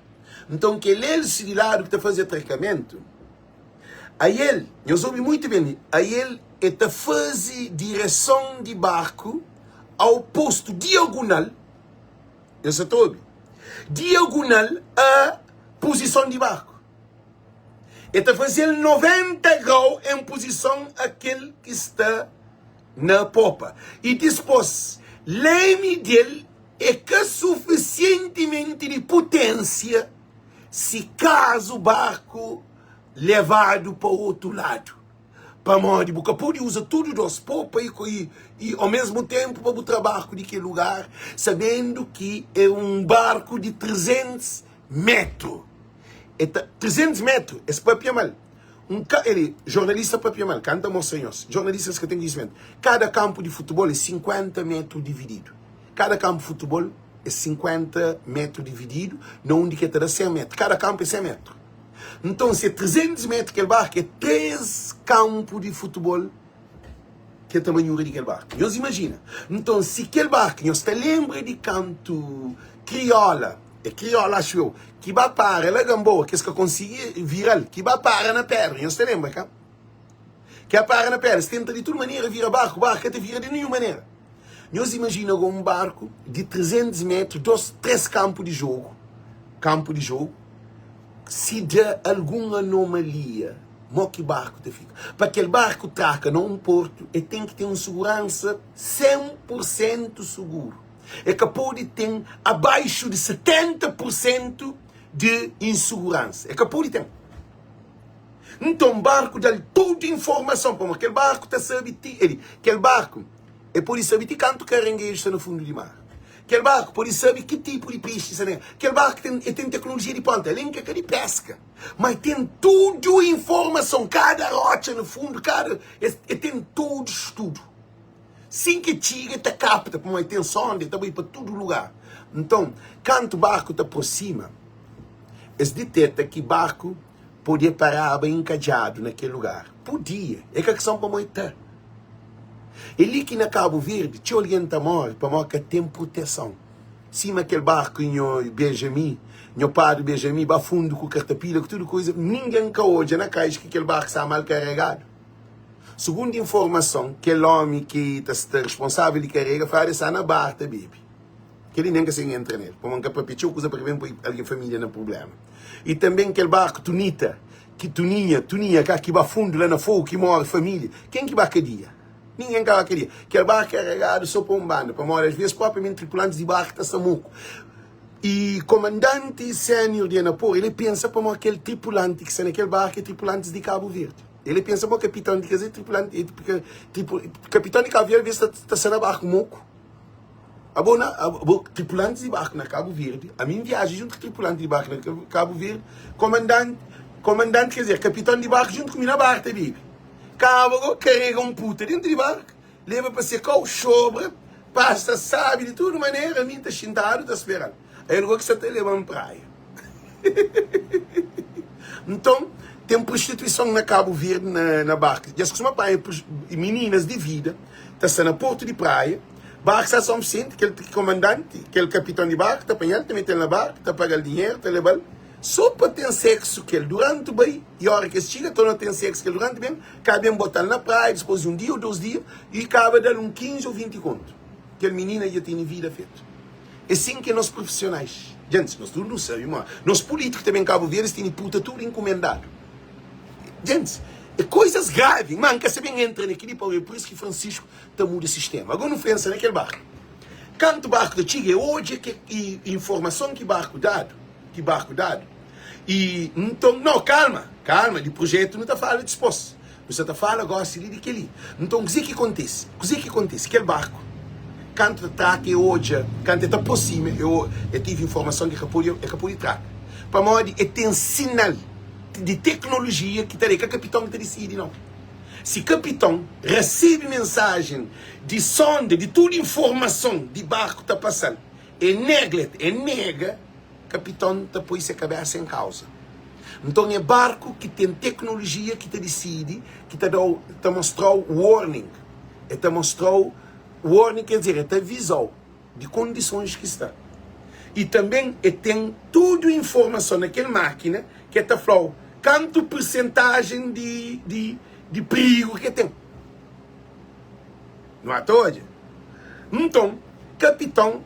Nton, kel elis di ladu ki ta faze atrakamentu, ael, nhos obi muitu ben, ael e ta faze direson di barku au postu diagunal, nhos sa ta obi, diagunal a puzison di barku. E ta faze-l 90 grau en puzison a kel ki sta na popa. I dispos, lemi del é ka sufisientimenti di putensia si kazu barku levadu pa otu ladu. Pamodi bu ka pode uza tudu dos popa i, i, i ao mesmu tenpu pa bu tra barku di kel lugar, sabendu ki é un barku di 300 metru. E ta, 300 metru, es papia mal. Un ka, ele, jornalista papia mal, ka N ta mostra nhos. Jornalistas ka ten konhisimentu. Kada kanpu di futebol é 50 metru divididu. Kada kanpu di futebol é 50 metru divididu na undi ki el ta da 100 metru. Kada kanpu é 100 metru. Nton, si é 300 metru kel barku, é 3 kanpu di futebol ki é tamanhura di kel barku. Nhos imajina. Nton, si kel barku, nhos ta lenbra di kantu Kriola, é Kriola axu eu, ki ba para la Gamboa, ki es ka konsigi vira-l, ki ba para na pedra, nhos ta lenbra, ka? Ki a para na pedra, es tenta di tudu manera vira barku, barku ka ta vira di ninhun manera. Nhos imajina go un barku di 300 metru, 2, 3 kanpu di jogu, kanpu di jogu, si da algun anomalia, mo ki barku ta fika? Pa kel barku traka na un portu, el ten ki ten un suguransa 100 pur sentu suguru. El ka pode ten abaixu di 70 pur sentu di insuguransa. El ka pode ten. Nton barku da-l tudu informason, pamodi kel barku ta sabe ti el, kel barku el pode sabe ti kantu karangeju sta na fundu di mar. Kel barku pode sabe ki tipu di pexi sta na el. Kel barku ten, el ten teknolojia di ponta, alén ki é ka di peska, ma el ten tudu informason, kada rotxa na fundu, kada, el ten tudu studu. Sin ki el txiga, el ta kapta, pamodi el ten sonda, el ta bai pa tudu lugar. Nton, kantu barku ta prosima, es diteta ki barku podia paraba inkadjadu na kel lugar. Podia. É ka kison pamodi ta. É li ki na Kabu Verdi txeu algen ta móre pamodi ka ten proteson. Sima kel barku nho Benjamin, nho padri Benjamin ba fundu ku kartapila ku tudu kuza, ningen ka odja na kais ki kel barku staba mal karegadu. Sugundu informason, kel ómi ki ta sta responsável di karega fladu el sta na bar ta bebe. Kel-li nen ka sen entra nel, pamodi N ka papia txeu kuza pa ka ben poi algen família na prubléma. I tanben kel barku Tunita, ki Tuninha, Tuninha ka ki ba fundu la na Fogu ki móre família, ken ki ba kadia? Ningen ka ba kadia. Kel barku karegadu so pa un banda, pamodi asves propriamenti tripulantis di barku ta sta moku. I komandanti sénior di Anapor, el pensa pamodi kel tripulanti ki sta na kel barku é tripulantis di Kabu Verdi. El pensa pamodi kapiton di kes tripulanti, kapiton di Kabu Verdi ta sta na barku moku. Abo na, abo tripulantis di barku na Kabu Verdi, ami N viaja juntu ku tripulanti di barku na Kabu Verdi, komandanti, komandanti ker dizer, kapiton di barku juntu ku mi na barku ta bebe. Kaba go karega un puta dentu di barku, leba pa se kau, xobra, pasa sabi di tudu manera, ami N ta xintadu ta spera-l. El go ki sa ta leba-m praia. Nton, ten prostituison na Kabu Verdi na, na barku. Dja es kustuma panha mininas di vida ta sta na portu di praia, barku sta São Vicente, kel komandanti, kel kapiton di barku ta panha-l, ta mete-l na barku, ta paga-l dinheru, ta leba-l so pa ten seksu ku el duranti bai i ora ki es txiga torna ten seksu ku el duranti ben, ka ben bota-l na praia dispos di un dia ou dos dia i kaba da-l un 15 ou 20 kontu. Kel minina dja tene vida fetu. É sin ki é nos profissionais. Djentis, nos tudu nu sabe ma nos político ta ben Cabo Verde es tene puta tudu encomendado. Djentis, é coisas grave, ma nka sa ben entra na kili pa é por isso ki Francisco ta muda sistema. Agora nu pensa na kel barco. Kantu barco ta txiga é odja ke e informason ki barco dadu, ki barco dadu. E nton, no, calma, calma, di projeto nu ta fala dispos. Nu sa ta fala gosi li di kel-li. Nton, kuzê ki kontise? Kuzê ki kontise? Kel barku, kantu ta traka, e odja, kantu e ta aprosima, e e tevi informason ki e ka pode, e ka pode traka. Pamodi e ten sinal di teknolojia ki ta da. E ka kapiton ki ta disidi, nau. Si kapiton rasebe mensajen di sonda, di tudu informason di barku ta pasa-l, e neglet, e nega. Kapiton ta poi se kabésa en kauza. Nton é barku ki ten teknolojia ki ta disidi, ki ta da-u, ta mostra-u warning. El ta mostra-u warning, ker dizer, el ta aviza-u di kondisons ki sta. I tanben el ten tudu informason na kel mákina ki el ta fla-u kantu persentajen di, di, di prigu ki el ten. Nu ata odja. Nton, kapiton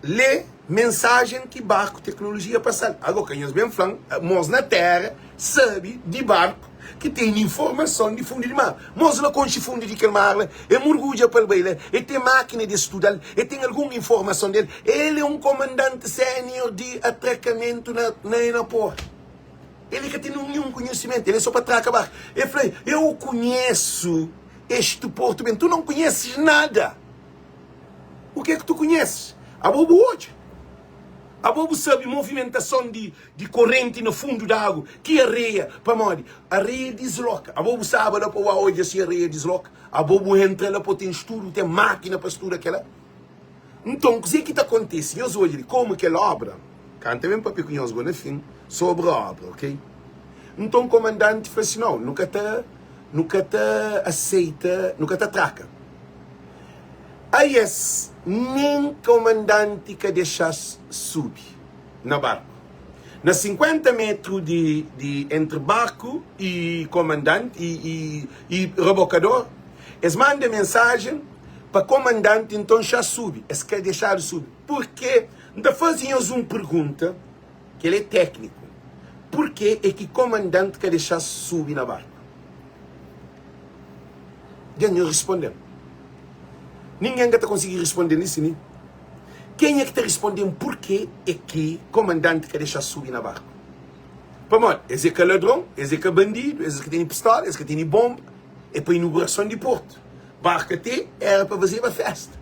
lé mensajen ki barku teknolojia pasa-l. Ago, ka nhos ben fla-m, mos na téra sabe di barku ki tene informason di fundu di mar. Mos la konxe fundu di kel mar la, e murgudja pa el bai la, e ten mákina di studa-l, e ten algun informason del. El é un komandanti sénior di atrakamentu na na Enapor. El ka ten ninhun konhisimentu, el é so pa traka barku. El fla, Eu konhesu. Este porto bem, tu não conheces nada. O que é que tu conheces? Abo bu odja. Abo bu sabe movimentação de, de corrente no fundo da água. Que areia, pamodi? Areia desloca. Abo bu sabe lá para odja se areia desloca. Abo bu entra lá para tem estudo, tem máquina para estudar aquela. Nton, kuzê ki ta kontise? Nhos odja li komu kel óbra, kantu el ben papia ku nhos gó na fin sobri óbra, ok? Nton, komandanti fla si, Nau, nu ka ta, nu ka ta aseita, nu ka ta traka. Ai es, nen komandanti ka dexa-s subi na barku. Na 50 metru di, di entri barku i komandanti, i, i, i rebokador, es manda mensajen, Pa komandanti nton xa subi, es ka dexadu subi. Purke? N ta faze nhos un pergunta, kel é tekniku, purke é ki komandant ka dexa-s subi na barku? Dja nhos risponde-m. Ningen ka ta konsigi risponde-m li si mi. Kenha ki ta risponde-m purke é ki komandant ka dexa-s subi na barku? Pamodi es é ka ladron, es é ka bandidu, es ka tene pistola, es ka tene bonba, é pa inugurason di portu. Barka te era pa fazeba festa.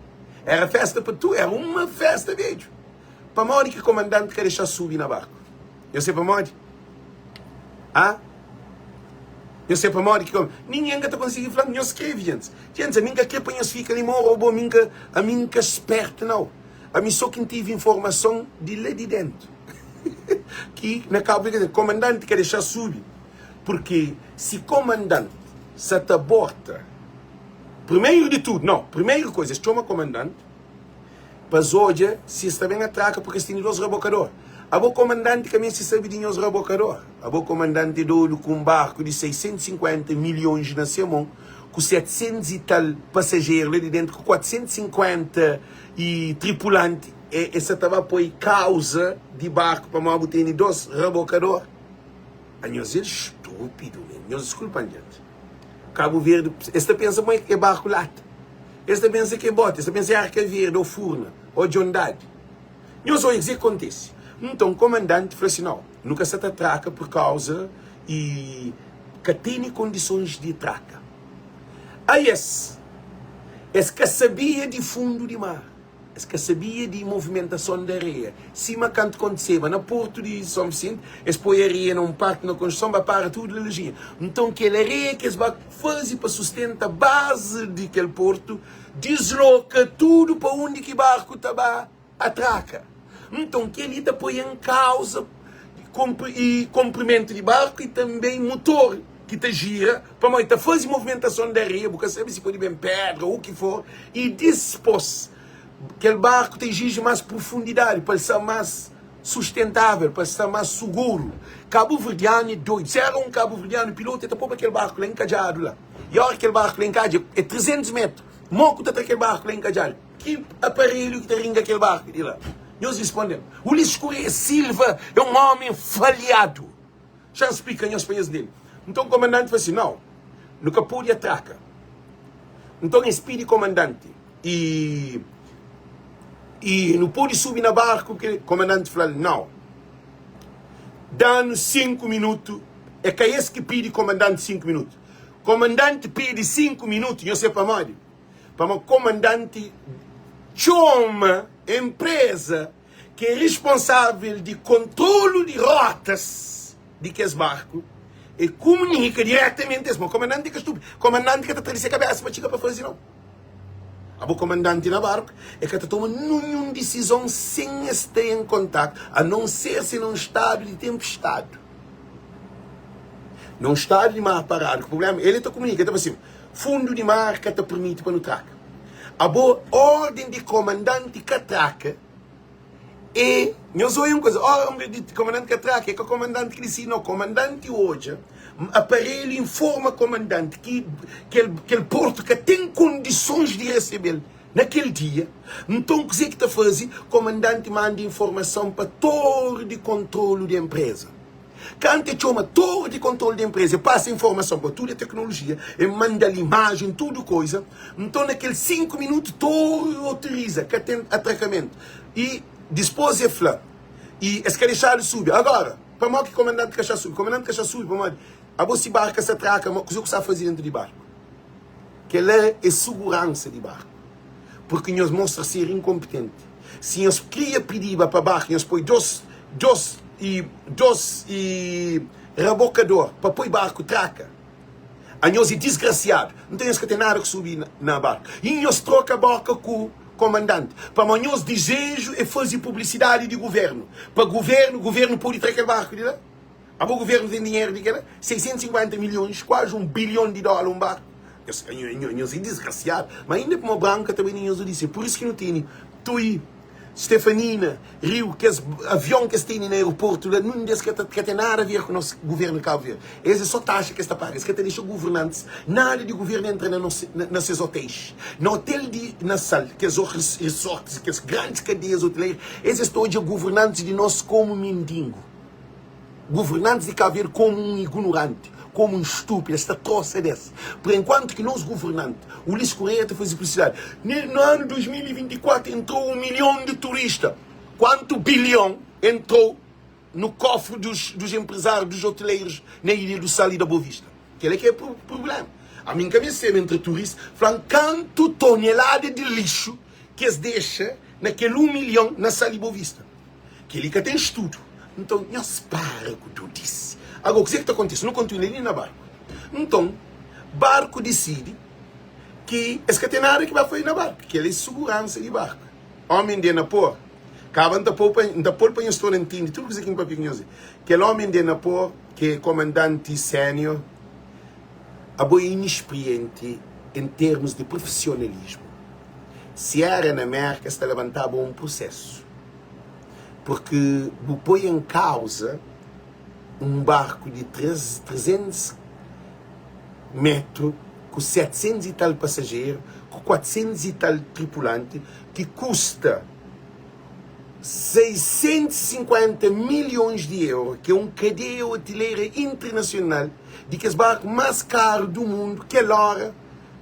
Era festa pa tu, era uma festa bedju. Pamodi ki komandanti ka dexa subi na barku? Nhos se pamodi? Ah? Nhos se pamodi ki Ninguém ka ta konsigi fla, nhos skrebe gentis. Gentis, ami nka kre pa nhos fika li ma un robô, ami nka, ami nka spertu nau. Ami so ki ntive informason di la di dentu. Ki na Cabo Verde, komandanti ka dexa subi. Porque si komandant sa ta bota primeiro di tudo, não, primeiro coisa, es txoma komandant pa es odja si es ta ben atraka porque es tene dos rabokador. Abo komandante ka meste sabe di nhos rabokador. Abo komandante é dodu ku un barku di 650 milhões na se mon. ku 700 i tal pasajeru la di dentu ku 450 i tripulanti e e sa ta ba poi kauza di barku pamodi bu tene 2 rabokador? Anhos é stúpidu mesmu. Nhos diskulpa-m djenti. Kabu Verdi, es ta pensa ma é barku lata. Es ta pensa ki é boti, es ta pensa é Arka Verdi ô Furna ô Djondadi. Nhos odja kuzê ki kontise. Nton, komandanti fla si, Nau, nu ka sa ta traka pur kauza i ka tene kondisons di traka. Ai es, es ka sabia di fundu di mar. Es ka sabia di movimentason di areia. Sima kantu kontiseba na portu di Son Visenti, es poi areia na un parti na konstruson, ba para tudu la lojinha. Nton, kel areia ki es ba faze pa sustenta bazi di kel portu, disloka tudu pa undi ki barku ta ba atraka. Nton, kel-li ta poi en kauza konprimentu di barku i tanbê mutor ki ta jira, pamodi ta faze movimentason di areia, bu ka sabe si pode ben pédra ô ki for, i dispôs kel barku ta iziji más profundidadi pa el sta más sustentável, pa el sta más suguru. Kabuverdianu é doidu. Si éra un kabuverdianu pilotu, el ta poba kel barku la inkadjadu la. I óras ki kel barku la inkadja, é 300 métru. Mô ku ta tra kel barku la inkadjadu? Ki aparelhu ki ta ringa kel barku di la? Nhos risponde-m. Ulisses Correia Silva é un ómi falhadu. Xa N splika nhos pa nhos ntende. Nton komandanti fla si, Nau, nu ka pode atraka. Nton es pidi komandanti, I, i nu pode subi na barku? Komandanti fla-l, Nau. Da-nu sinku minutu. É ka es ki pidi komandanti sinku minutu. Komandanti pidi sinku minutu, nhos sabe pamodi? Pamodi komandanti txoma enpreza ki é responsável di kontrolu di rotas di kes barku e kumunika diretamenti es ma komandanti ka stupidu, komandanti ka ta tra di se kabesa pa txiga pa fazi nau. Abo komandanti na barku e ka ta toma ninhun disizon sen es sta en kontaktu, a non ser si na un stadu di tenpestadu, na un stadu di mar paradu, ki prublema el ta kumunika, el ta fla sin, fundu di mar ka ta pirmiti pa nu traka. Abo orden di komandanti ka traka e nhos oia un kuza, orden di komandanti ka traka e ka komandanti ki disidi no, komandanti odja aparelhu informa komandanti ki kel kel portu ka ten kondisons di resebel na kel dia, nton kuze ki ta fazi? Komandanti manda informason pa tori di kontrolu di enpreza. Kantu e txoma torri di kontrolu di enpreza, e pasa informason pa tudu e teknolojia, e manda-l imajen, tudu koiza. Nton na kel 5 minutu torri otoriza, ka ten atrakamentu. I dispôs e fla, i es ka dexadu subi. Agora, pamodi ki komandanti ka xa subi? Komandanti ka xa subi pamodi abo si barku ka sa atraka, kuze ku sa faze dentu di barku? Kel-la é suguransa di barku, purki nhos mostra ser inkonpitenti. Si nhos kria pidiba pa barku, nhos poi dos, dos i dos i rabokador pa poi barku traka. Anhos é disgrasiadu. Nton nhos ka ten nada ku subi na barku. I nhos troka boka ku komandanti, pamodi nhos dizeju é faze publisidadi di guvernu, pa guvernu, guvernu pode tra kel barku di la. Abo governo tem dinheiro di kela? 650 milhões, quase um bilhão di dólar um barco. Nhos, nhos é desgraciado. Mas ainda pmo branco ka ta bai na nhos odisseia. Por isso ki nu tene Tui, Stefanina, Rio, kes avião ki es tene na aeroporto la, num des ka ta ka ten nada a ver ku nos governo di Cabo Verde. Es é só taxa ki es ta paga. Es ka ta dexa governantes, nada di governo entra na nos na, na ses hotéis. Na hotel di na Sal, kes resorts, kes grandes cadeias hoteleiras, es es ta odja governantes di nos como mendigo. Governantis di Cabo Verde komu un ignoranti, komu un stúpidu, es ta trosa des. Por enkuantu ki nos governanti, Ulisses Correia ta faze publisidadi, na anu 2024 entrou 1 milhon di turista. Kuantu bilhon entrou no kofri dos, dos empresários, dos hoteleiros na Ilha do Sal e da Boa Vista? Kel-la ki é prublema. Ami N ka mesteba entra turista, fla-m kantu tonelada di lixu ki es dexa na kel 1 milhon na Sal e Boa Vista. Kel-li ka ten studu. Nton, nhos para ku dudisi. Agora, kuzê ki ta kontise? Nu kontinua li na barku. Nton, barku disidi ki es ka ten nada ki ba faze na barku. Kel-li é suguransa di barku. Ómi di Napor, kaba N ta pô-u pa, N ta pô-l pa nhos torna ntende tudu kuzê ki N papia ku nhos. Kel ómi di Napor, ki é komandanti sénior, abo é inexperienti en termus di profisionalismu. Si éra na Mérka, es ta labantaba un prusésu. Porque bu poi em causa um barco de 300 metro. ku 700 i tal pasajeru, ku 400 i tal tripulanti, ki kusta 650 milhons di euro, ki é un kadeia otileira internasional di kes barku más karu du mundu, kel óra,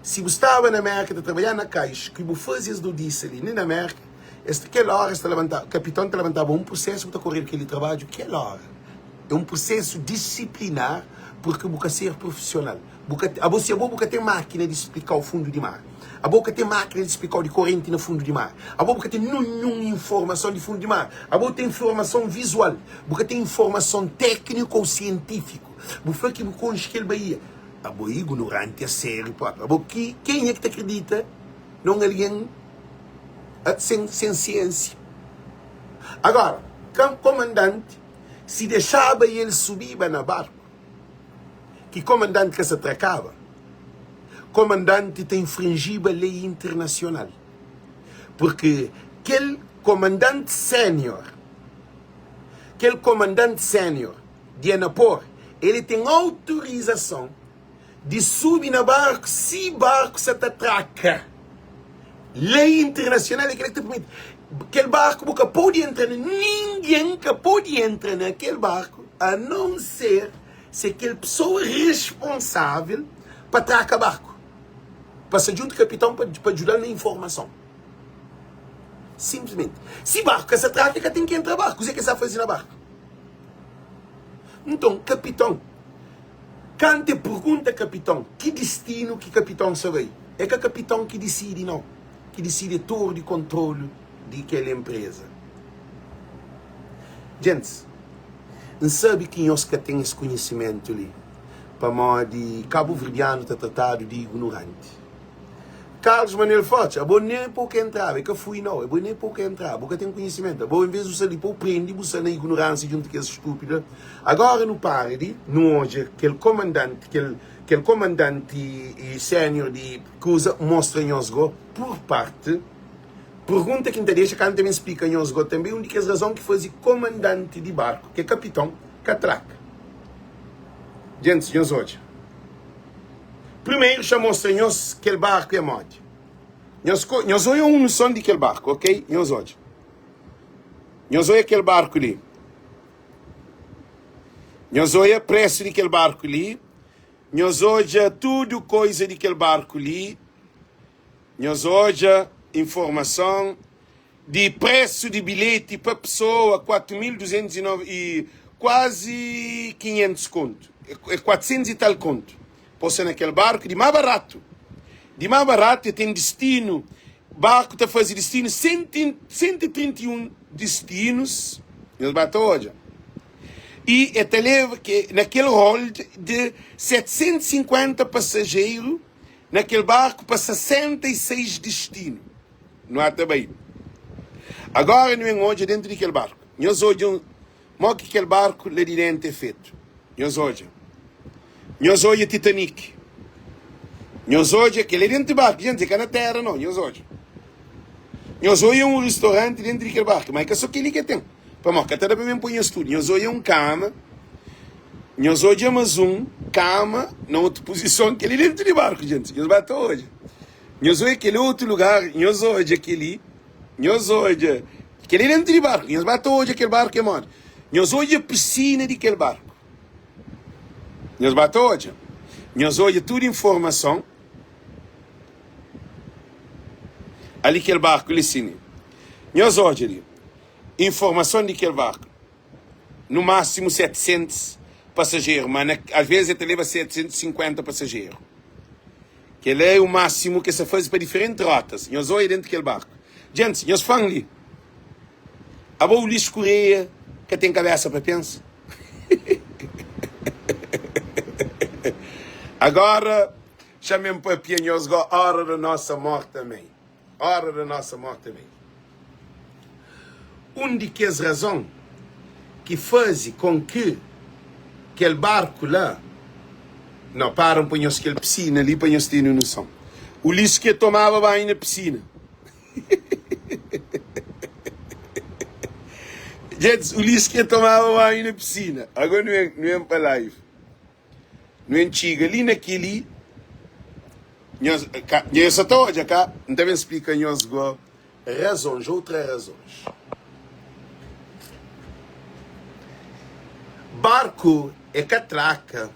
si bu staba na Mérka ta trabadja na kais, ki bu faze es dodisa li, li na Mérka, es kel óra es ta labantaba, kapiton ta labantaba un prusésu, bu ta koredu kel-li trabadju kel óra. É un prusésu disiplinar purki bu ka ser prufisional. Bu ka, abo si abo bu ka ten mákina di splikau fundu di mar. Abo ka ten mákina di splikau di korenti na fundu di mar. Abo bu ka ten ninhun informason di fundu di mar. Abo ten informason vizual. Bu ka ten informason tékniku ou sientífiku. Bu fla ki bu konxe kel baía. Abo é ignoranti a sériu própi. Abo ki, kenha ki ta kridita na un algen sen, sen siênsia? Agora, komandanti si dexaba el subiba na barku, ki komandanti ka sa trakaba, komandanti ta infrinjiba lei internasional, purki kel komandanti sénior, kel komandanti sénior di Anapor, el ten autorizason di subi na barku si barku sa ta traka. Lei internasional é kel ki ta permiti. Kel barku bu ka pode entra na, ningen ka pode entra na kel barku a non ser se kel pesoa responsável pa traka barku pa sta djuntu kapiton pa pa djuda-l na informason. Sinplismenti. Si barku ka sa traka, ka ten ki entra barku. Kuzê ki el sa faze na barku? Nton, kapiton. Kantu e purgunta kapiton ki distinu ki kapiton sa bai, é ka kapiton ki disidi nau, ki disidi é toru di kontrolu di kel enpreza. Gentis, N sabe ki nhos ka ten es konhisimentu li, pamodi kabuverdianu ta tratadu di ignoranti. Carlos Manuel Fortes, abo nem pa u ka entraba, e ka fui nau, abo nem pa u ka entraba, bu ka ten konhisimentu, abo en vez bu sta li pa u prendi, bu sta na ignoransia djuntu kes stúpidu la. Agora nu para di nu odja kel komandanti, kel kel komandanti sénior di kuza mostra nhos go pur parti. Pergunta ki N ta dexa kantu ta ben splika nhos go tanbe un di kes razon ki faze komandanti di barku, ki é kapiton, ka traka. Djentis, nhos odja. Primeiro xa mostra nhos kel barku é modi. Nhos ko, nhos oia un noson di kel barku, ok? Nhos odja. Nhos oia kel barku li. Nhos oia presu di kel barku li. Nhos odja tudu koisa di kel barku li. Nhos odja informason di presu di bilheti pa pesoa, 4.209 i kuazi 500 kontu, é 400 i tal kontu. Posa na kel barku di má baratu, di má baratu, e ten distinu, barku ta faze distinu 131 distinus, nhos ba ta odja, i e ta leba na kel hold di 750 pasajeru na kel barku pa 66 distinu. Nu ata bai. Agora nu en odja dentu di kel barku. Nhos odja un mo ki kel barku la di dentu é fetu. Nhos odja. Nhos odja Titanic. Nhos odja kel é dentu di barku, jenti, é ka na tera no. Nhos odja. Nhos odja un ristoranti dentu di kel barku, ma é ka so keli ke ten. Pamodi ka ta da pa ben poi nhos tudu. Nhos odja un kama, nhos odja mas un kama na otu puzison, kel-li dentu di barku, jenti. Nhos ba ta odja. Nhos odja kel otu lugar, nhos odja kel-li, nhos odja kel-li dentu di barku, nhos ba ta odja kel barku é modi. Nhos odja pisina di kel barku. Nhos ba ta odja. Nhos odja tudu informason. Ali kel barku li sini. Nhos odja li informason di kel barku. No máximo 700 pasajeru, ma na, às vezes el ta leba 750 pasajeru. Kel-la é o máximo ki es ta faze pa diferenti rotas. Nhos odja dentu kel barku. Gentis, nhos fla-m li, abo Ulisses Correia ka ten kabesa pa pensa? Agora, xa-m papia nhos go, hora da nossa morte, amém. Hora da nossa morte, amém. Un di kes razon ki faze kon ki kel barku la No, para N poi nhos kel pisina li pa nhos tene noson. Ulisses ke tomaba banhu na pisina. Gentis, Ulisses ke tomaba banhu na pisina. Agora nu en, nu en pa live. Nu en txiga li na keli. Nhos ka, nhos sa ta odja ka? N ta ben splika nhos go razons, outra razons. Barku é ka traka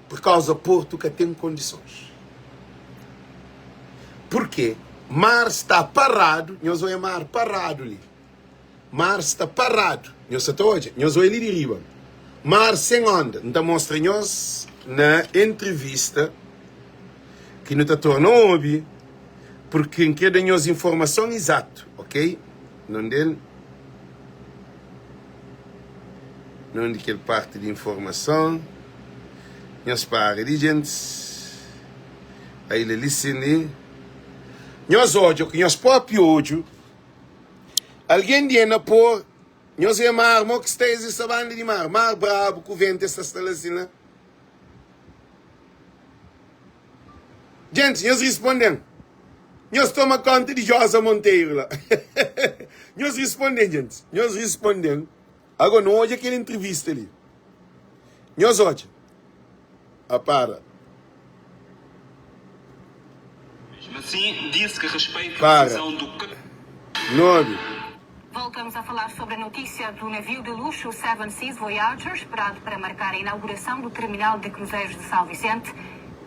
pur kauza portu ka ten kondisons. Purke mar sta paradu, nhos odja mar paradu li. Mar sta paradu. Nhos sa ta odja? Nhos odja li di riba. Mar sen onda. N ta mostra nhos na entrevista ki nu ta torna obi, purki N kre da nhos informason izatu, ok? Nonde el? Nonde kel parti di informason? Nhos para di djentis. Ai la li sin li. Nhos odja ku nhos propi odju. Algen di na por nhos é mar mo ki sta es sta banda di mar mar brabu ku ventu es ta sta la si la Gentis nhos risponden nhos toma konta di Josa Monteiro la nhos risponden gentis nhos risponden ago nu odja kel entrevista li nhos odja A para. Mesmo assim, disse que respeita a Para. decisão do cap. 9. Voltamos a falar sobre a notícia do navio de luxo Seven Seas Voyager, esperado para marcar a inauguração do terminal de cruzeiros de São Vicente,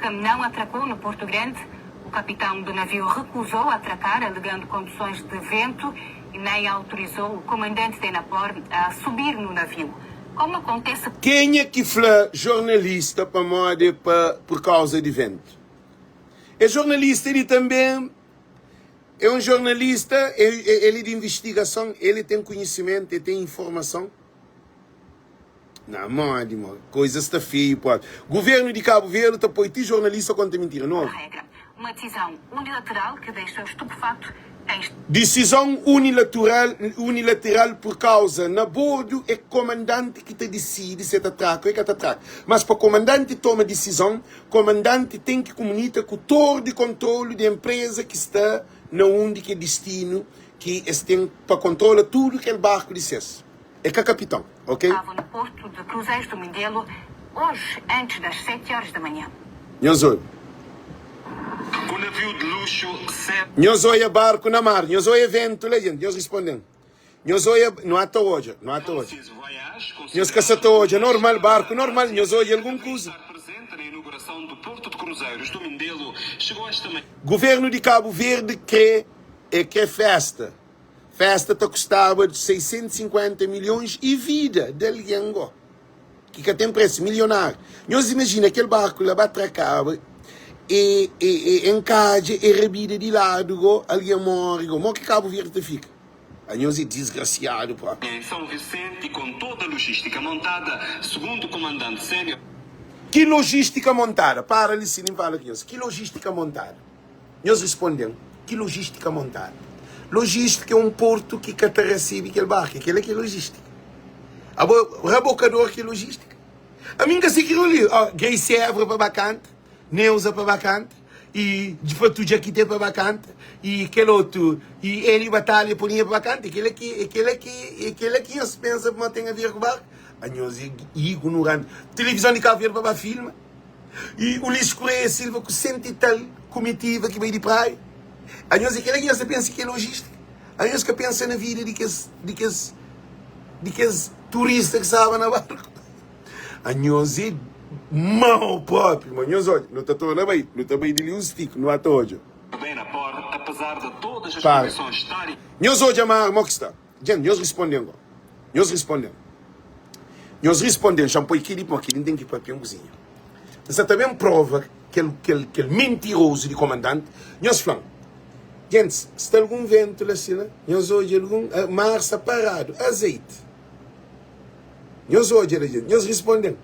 que não atracou no Porto Grande. O capitão do navio recusou atracar, alegando condições de vento e nem autorizou o comandante da Enapor a subir no navio. Como acontece. Kenha ki fla jornalista pamodi é pa por causa di vento? É jornalista li também é um jornalista ele é di investigação ele tem conhecimento ele tem informação na modi mo coisa sta feio propi governo di Cabo Verde ta poi ti jornalista conta mentira novo. Regra, uma decisão unilateral que deixou estupefato quem. Disizon unilateral unilateral pur kauza na bordu é komandanti ki ta disidi si el ta traka o el ka ta traka. Mas pa komandanti toma disizon, komandanti ten ki kumunita ku tor di kontrolu di enpreza ki sta na undi ki é distinu ki es ten pa kontrola tudu kel barku di ses. É ka kapiton, ok? Estava no porto de Cruzeiros do Mindelo hoje antes das 7 horas da manhã. Nhos obi. O navio de luxo Seven. Nhos oia barku na mar, nhos oia ventu la, gente. Nhos responde-m. Nhos oia, nu ata odja, nu ata odja. Seas Voyage, Nhos ka sa considerado ta o odja mais normal, caro da barku normal, Ásia, nhos odja que algun deveria kuza. estar presente na inauguração do Porto de Cruzeiros do Mindelo, chegou esta manhã. Governo di Cabo Verde kre, e kre festa. Festa ta kustaba 650 milhões e vida de algen go ki ka ten presu, milionário. Nhos imajina kel barku la ba trakaba e, e, e enkadja e rabida di ladu go, algen morre go. Mo ki Cabo Verde ta fika? Anhos é disgrasiadu propi. Em São Vicente, com toda a logística montada, segundo o comandante sénior. Ki logística montada? Para li si nin fala ku nhos. Ki logística montada? Nhos responde-m, ki logística montadu? Logística é un portu ki ka ta resebe kel barku. É kel-la ki é logística. Abo, rabokador ki é logística? Ami N ka se kriolu li. Ó, Grace Évora pa ba kanta, Neuza pa ba kanta, y Fatu Djakite pa ba kanta, y kel otu, y Hélio Batalha Polinha pa ba kanta. É kel-la ki, é kel-la ki, é kel-la ki nhos pensa ma ten a ver ku barku? Anhos é ignoranti. Tilivizon di Kabu Verdi pa ba filma. I Ulisses Correia Silva ku senti tal kumitiva ki bai di praia. Anhos é kela ki nhos ta pensa ki é logística? Anhos ka pensa na vida di kes di kes di kes turista ki staba na barku? Anhos é mau propi, ma nhos odja, nu ta torna bai, nu ta bai di li un stiku, nu ata odja. Bem na por, apesar de todas as Para. condições estarem. Nhos odja mar mo ki sta. Djen, nhos risponden go. Nhos risponden. Nhos risponden, xa N poi keli pamodi keli N ten ki papia un kuzinha. N sa ta ben prova kel, kel, kel mintirozu di komandanti. Nhos fla-m, Gentis, sta algun ventu la si la? Nhos odja algun? Mar sta paradu. Azeiti. Nhos odja la, djenti. Nhos risponden.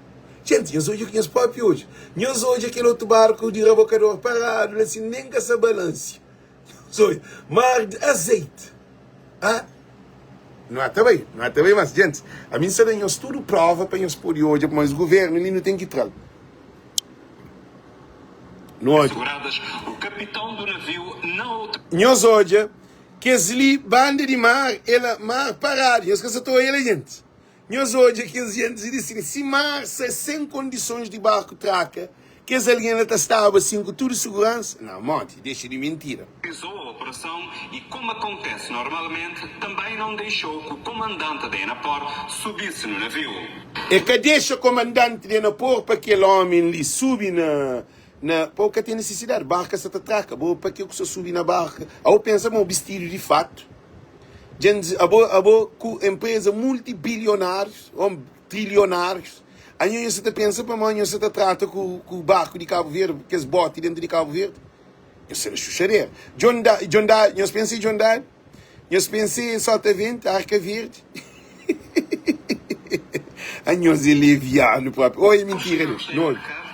Djenti, nhos odja ku nhos propi odju. Nhos odja kel otu barku di rabokador paradu la si, nen ka sa balansia. Nhos odja. Mar di azeiti. Ah, nu ata bai, nu ata bai mas djentis, ami N sta da nhos tudu prova pa nhos pode odja pamodi es guvernu li nu ten ki tra-l. Nu odja. Seguradas, o capitão do navio não auto. Nhos odja kes li banda di mar, el a mar paradu, nhos ka sa ta odja la djentis. Nhos odja kes djentis li si, si mar sta sen kondisons di barku traka. Kes algen la ta staba sin ku tudu suguransa? Nau, modi? Dexa di mintira. Autorizou a operação e, como acontece normalmente, também não deixou que o comandante da Enapor subisse no navio. E ka dexa komandanti di Enapor pa kel omi li subi na na pa bu ka ten nisisidadi, barka sa ta traka bo, pa ke ku sa subi na barka? Abo pensa ma bu bistidu di fatu, dja abo abo ku empresa multi bilionárius ou trilionárius, anho nho sa ta pensa pamodi nho sa ta trata ku ku barku di Kabu Verdi, kes boti dentu di Kabu Verdi? Nho sa na xuxadera. Djon da djon da nhos pensa e djon da nhos pensa e sotaventi, arka verdi. Anhos é leviano propi. Ou é mintira li? Chegamos a Não obi. embarcar,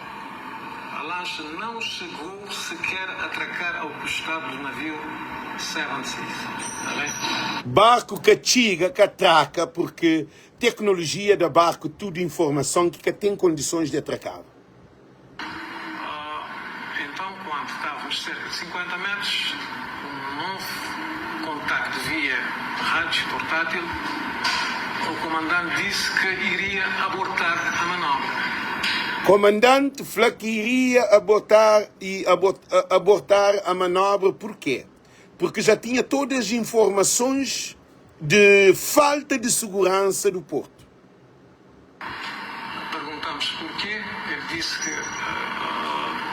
a lancha não chegou sequer a atracar ao costado do navio Seven Seas. Tá bem? Barku ka txiga, ka traka, porque teknolojia da barku tudu informason ki ka ten kondisons di atrakaba. Então, quando estávamos cerca de 50 metros, um novo contacto via rádio portátil, o comandante disse que iria abortar a manobra. Comandante fla que iria abortar e abortar a manobra porquê? Porque já tinha todas as informações de falta de segurança do porto. Perguntamos porquê, ele disse que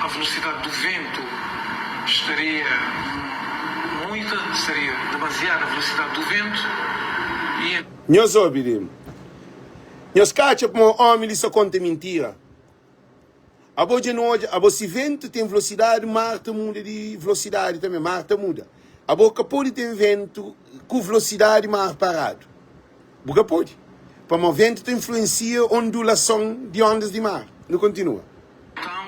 a velocidade do vento estaria muita, seria demasiada a velocidade do vento e. Nhos obi li. Nhos ka atxa pamo omi li sa konta mintira? Abo dja nu odja, abo si ventu ten vlosidadi, mar ta muda di vlosidadi tanbe, mar ta muda. Abo ka pode ten ventu ku vlosidadi mar paradu. Bu ka pode. Pamo ventu ta influensia ondulason di ondas di mar. Nu kontinua. Então,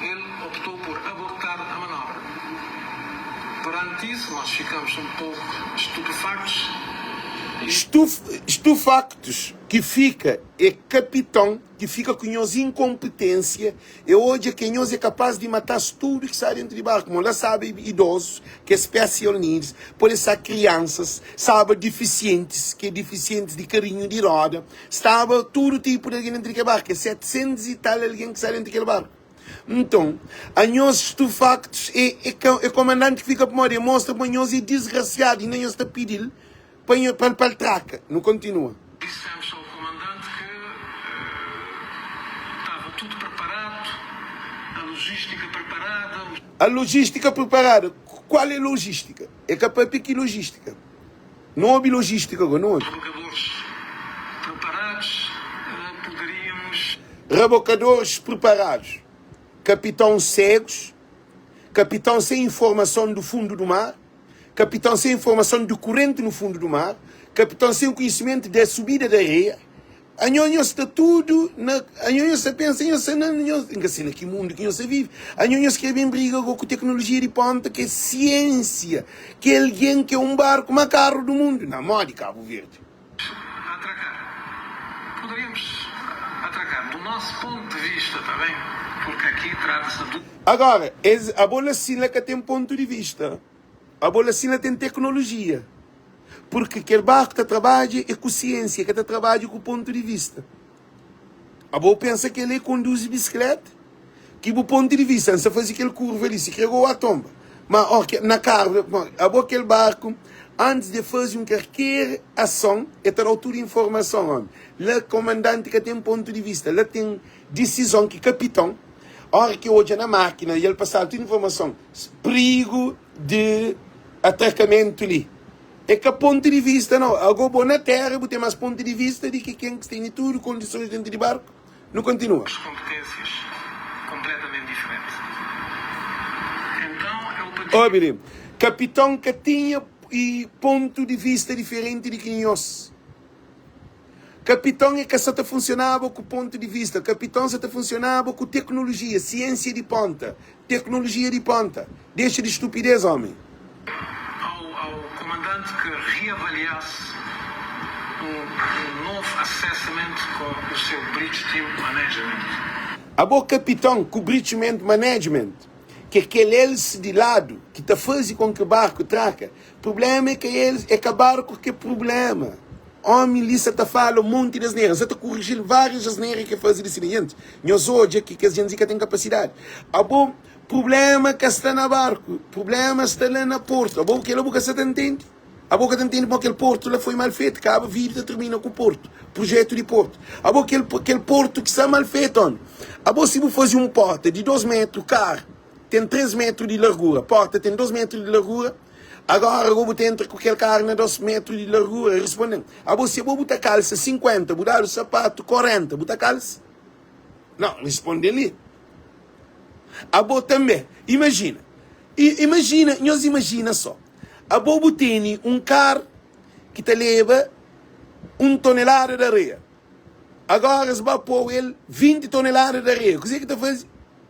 ele optou por abortar a manobra. Perante isso, nós ficamos um pouco estupefactos e. Estufactos ki fika é kapiton. Ki fika ku nhos inkonpetênsia e odja ke nhos é kapaz di matá-s tudu ki sta dentu di barku. Mo la saba idozus, ke special needs, pode sta kriansas, staba difisientis, ke difisientis di karinhu di roda, staba tudu tipu di algen dentu di kel barku, ke 700 i tal algen ki sta dentu di kel barku. Nton, anhos stufaktus e e komandanti ki fika pamodi e mostra ma nhos é disgrasiadu inda nhos ta pidi-l Pa nho pa el traka. Nu kontinua. Dissemos ao comandante que estava tudo preparado, a logística preparada, os. A logística preparada. Qual é logística? É ka papia ki logística. Nu obi logística go, nu obi. Rebocadores preparados, poderíamos. Rebocadores preparados. Capitão cegos, capitão sem informação do fundo do mar. Kapitão sem informason di kurenti no fundu do mar, kapitão sem konhisimentu da subida da areia, anho nho sta tudu na, anho nho sta pensa nho sta na, nho, nka sei na ki mundu ki nho sta vive, anho nho kre ben briga go ku teknolojia di ponta ki é siensia, ki é algen ki é un barku ma karu du mundu, na modi Kabu Verdi. Atracar. Poderíamos atracar do nosso ponto de vista, tá bem? Porque aqui trata-se do. Agora, es, abo la sin la ka ten pontu di vista. Abo la sin la ten teknolojia. Porque kel barku ta trabadja é ku siensia, ka ta trabadja ku pontu di vista. Abo pensa kel é konduzi bisikleta? Ki bu pontu di vista, N sta faze kel kurva li, si kre goa tonba. Ma ó ke na karu, abo kel barku, antis di e faze un karker ason, e ta da-u tudu informason, omi. La komandanti ka ten pontu di vista, la ten disizon ki kapiton, óra ki e odja na mákina i el pasadu tudu informason, prigu di atrakamentu li. É ka pontu di vista nau. Ago bo na tera bu ten mas pontu di vista di ki ken ki tene tudu kondisons dentu di barku. Nu kontinua. Kompetênsias konpletamenti diferenti. Entãu eu pedi. Obi li, kapiton ka tinha pontu di vista diferenti di ki nhos. Kapiton é ka sa ta funsionaba ku pontu di vista, kapiton sa ta funsionaba ku teknolojia, siensia di ponta, teknolojia di ponta. Dexa di stupidez, omi. Ao ao comandante que reavaliasse um um novo assessment com o seu Bridge Team Management. Abo kapiton ku Bridgement Management, ke kel hélice di ladu ki ta faze kon ki barku traka, Prublema é ka elis, é ka barku ki é prublema. Omi li sa ta fala un monti di asnera. N sa ta kuriji-l várias asnera ki el faze di si. Djenti, nhos odja ki kes djenti li ka ten kapasidadi. Abo, prubléma ka sta na barku, prubléma sta la na portu. Abo, kel-la bu ka sa ta ntende? Abo ka ta ntende pamodi kel portu la foi mal fetu? Kaba vídiu ta tirmina ku portu, prujétu di portu. Abo, kel, kel portu ki sta mal fetu, omi. Abo, si bu faze un porta di dos métru, kar ten três métru di largura, porta ten dos métru di largura, Agora go bu ta entra ku kel karu na 2 metru di largura? El responde-m, Abo si abo bu ta kalsa 50, bu dadu sapatu 40, bu ta kalsa? Nau, N responde li, Abo tanbe. Imajina, imajina, nhos imajina so, abo bu tene un karu ki ta leba un tonelada di areia. Agora es ba pô el 20 tonelada di areia, kuze ki ta faze?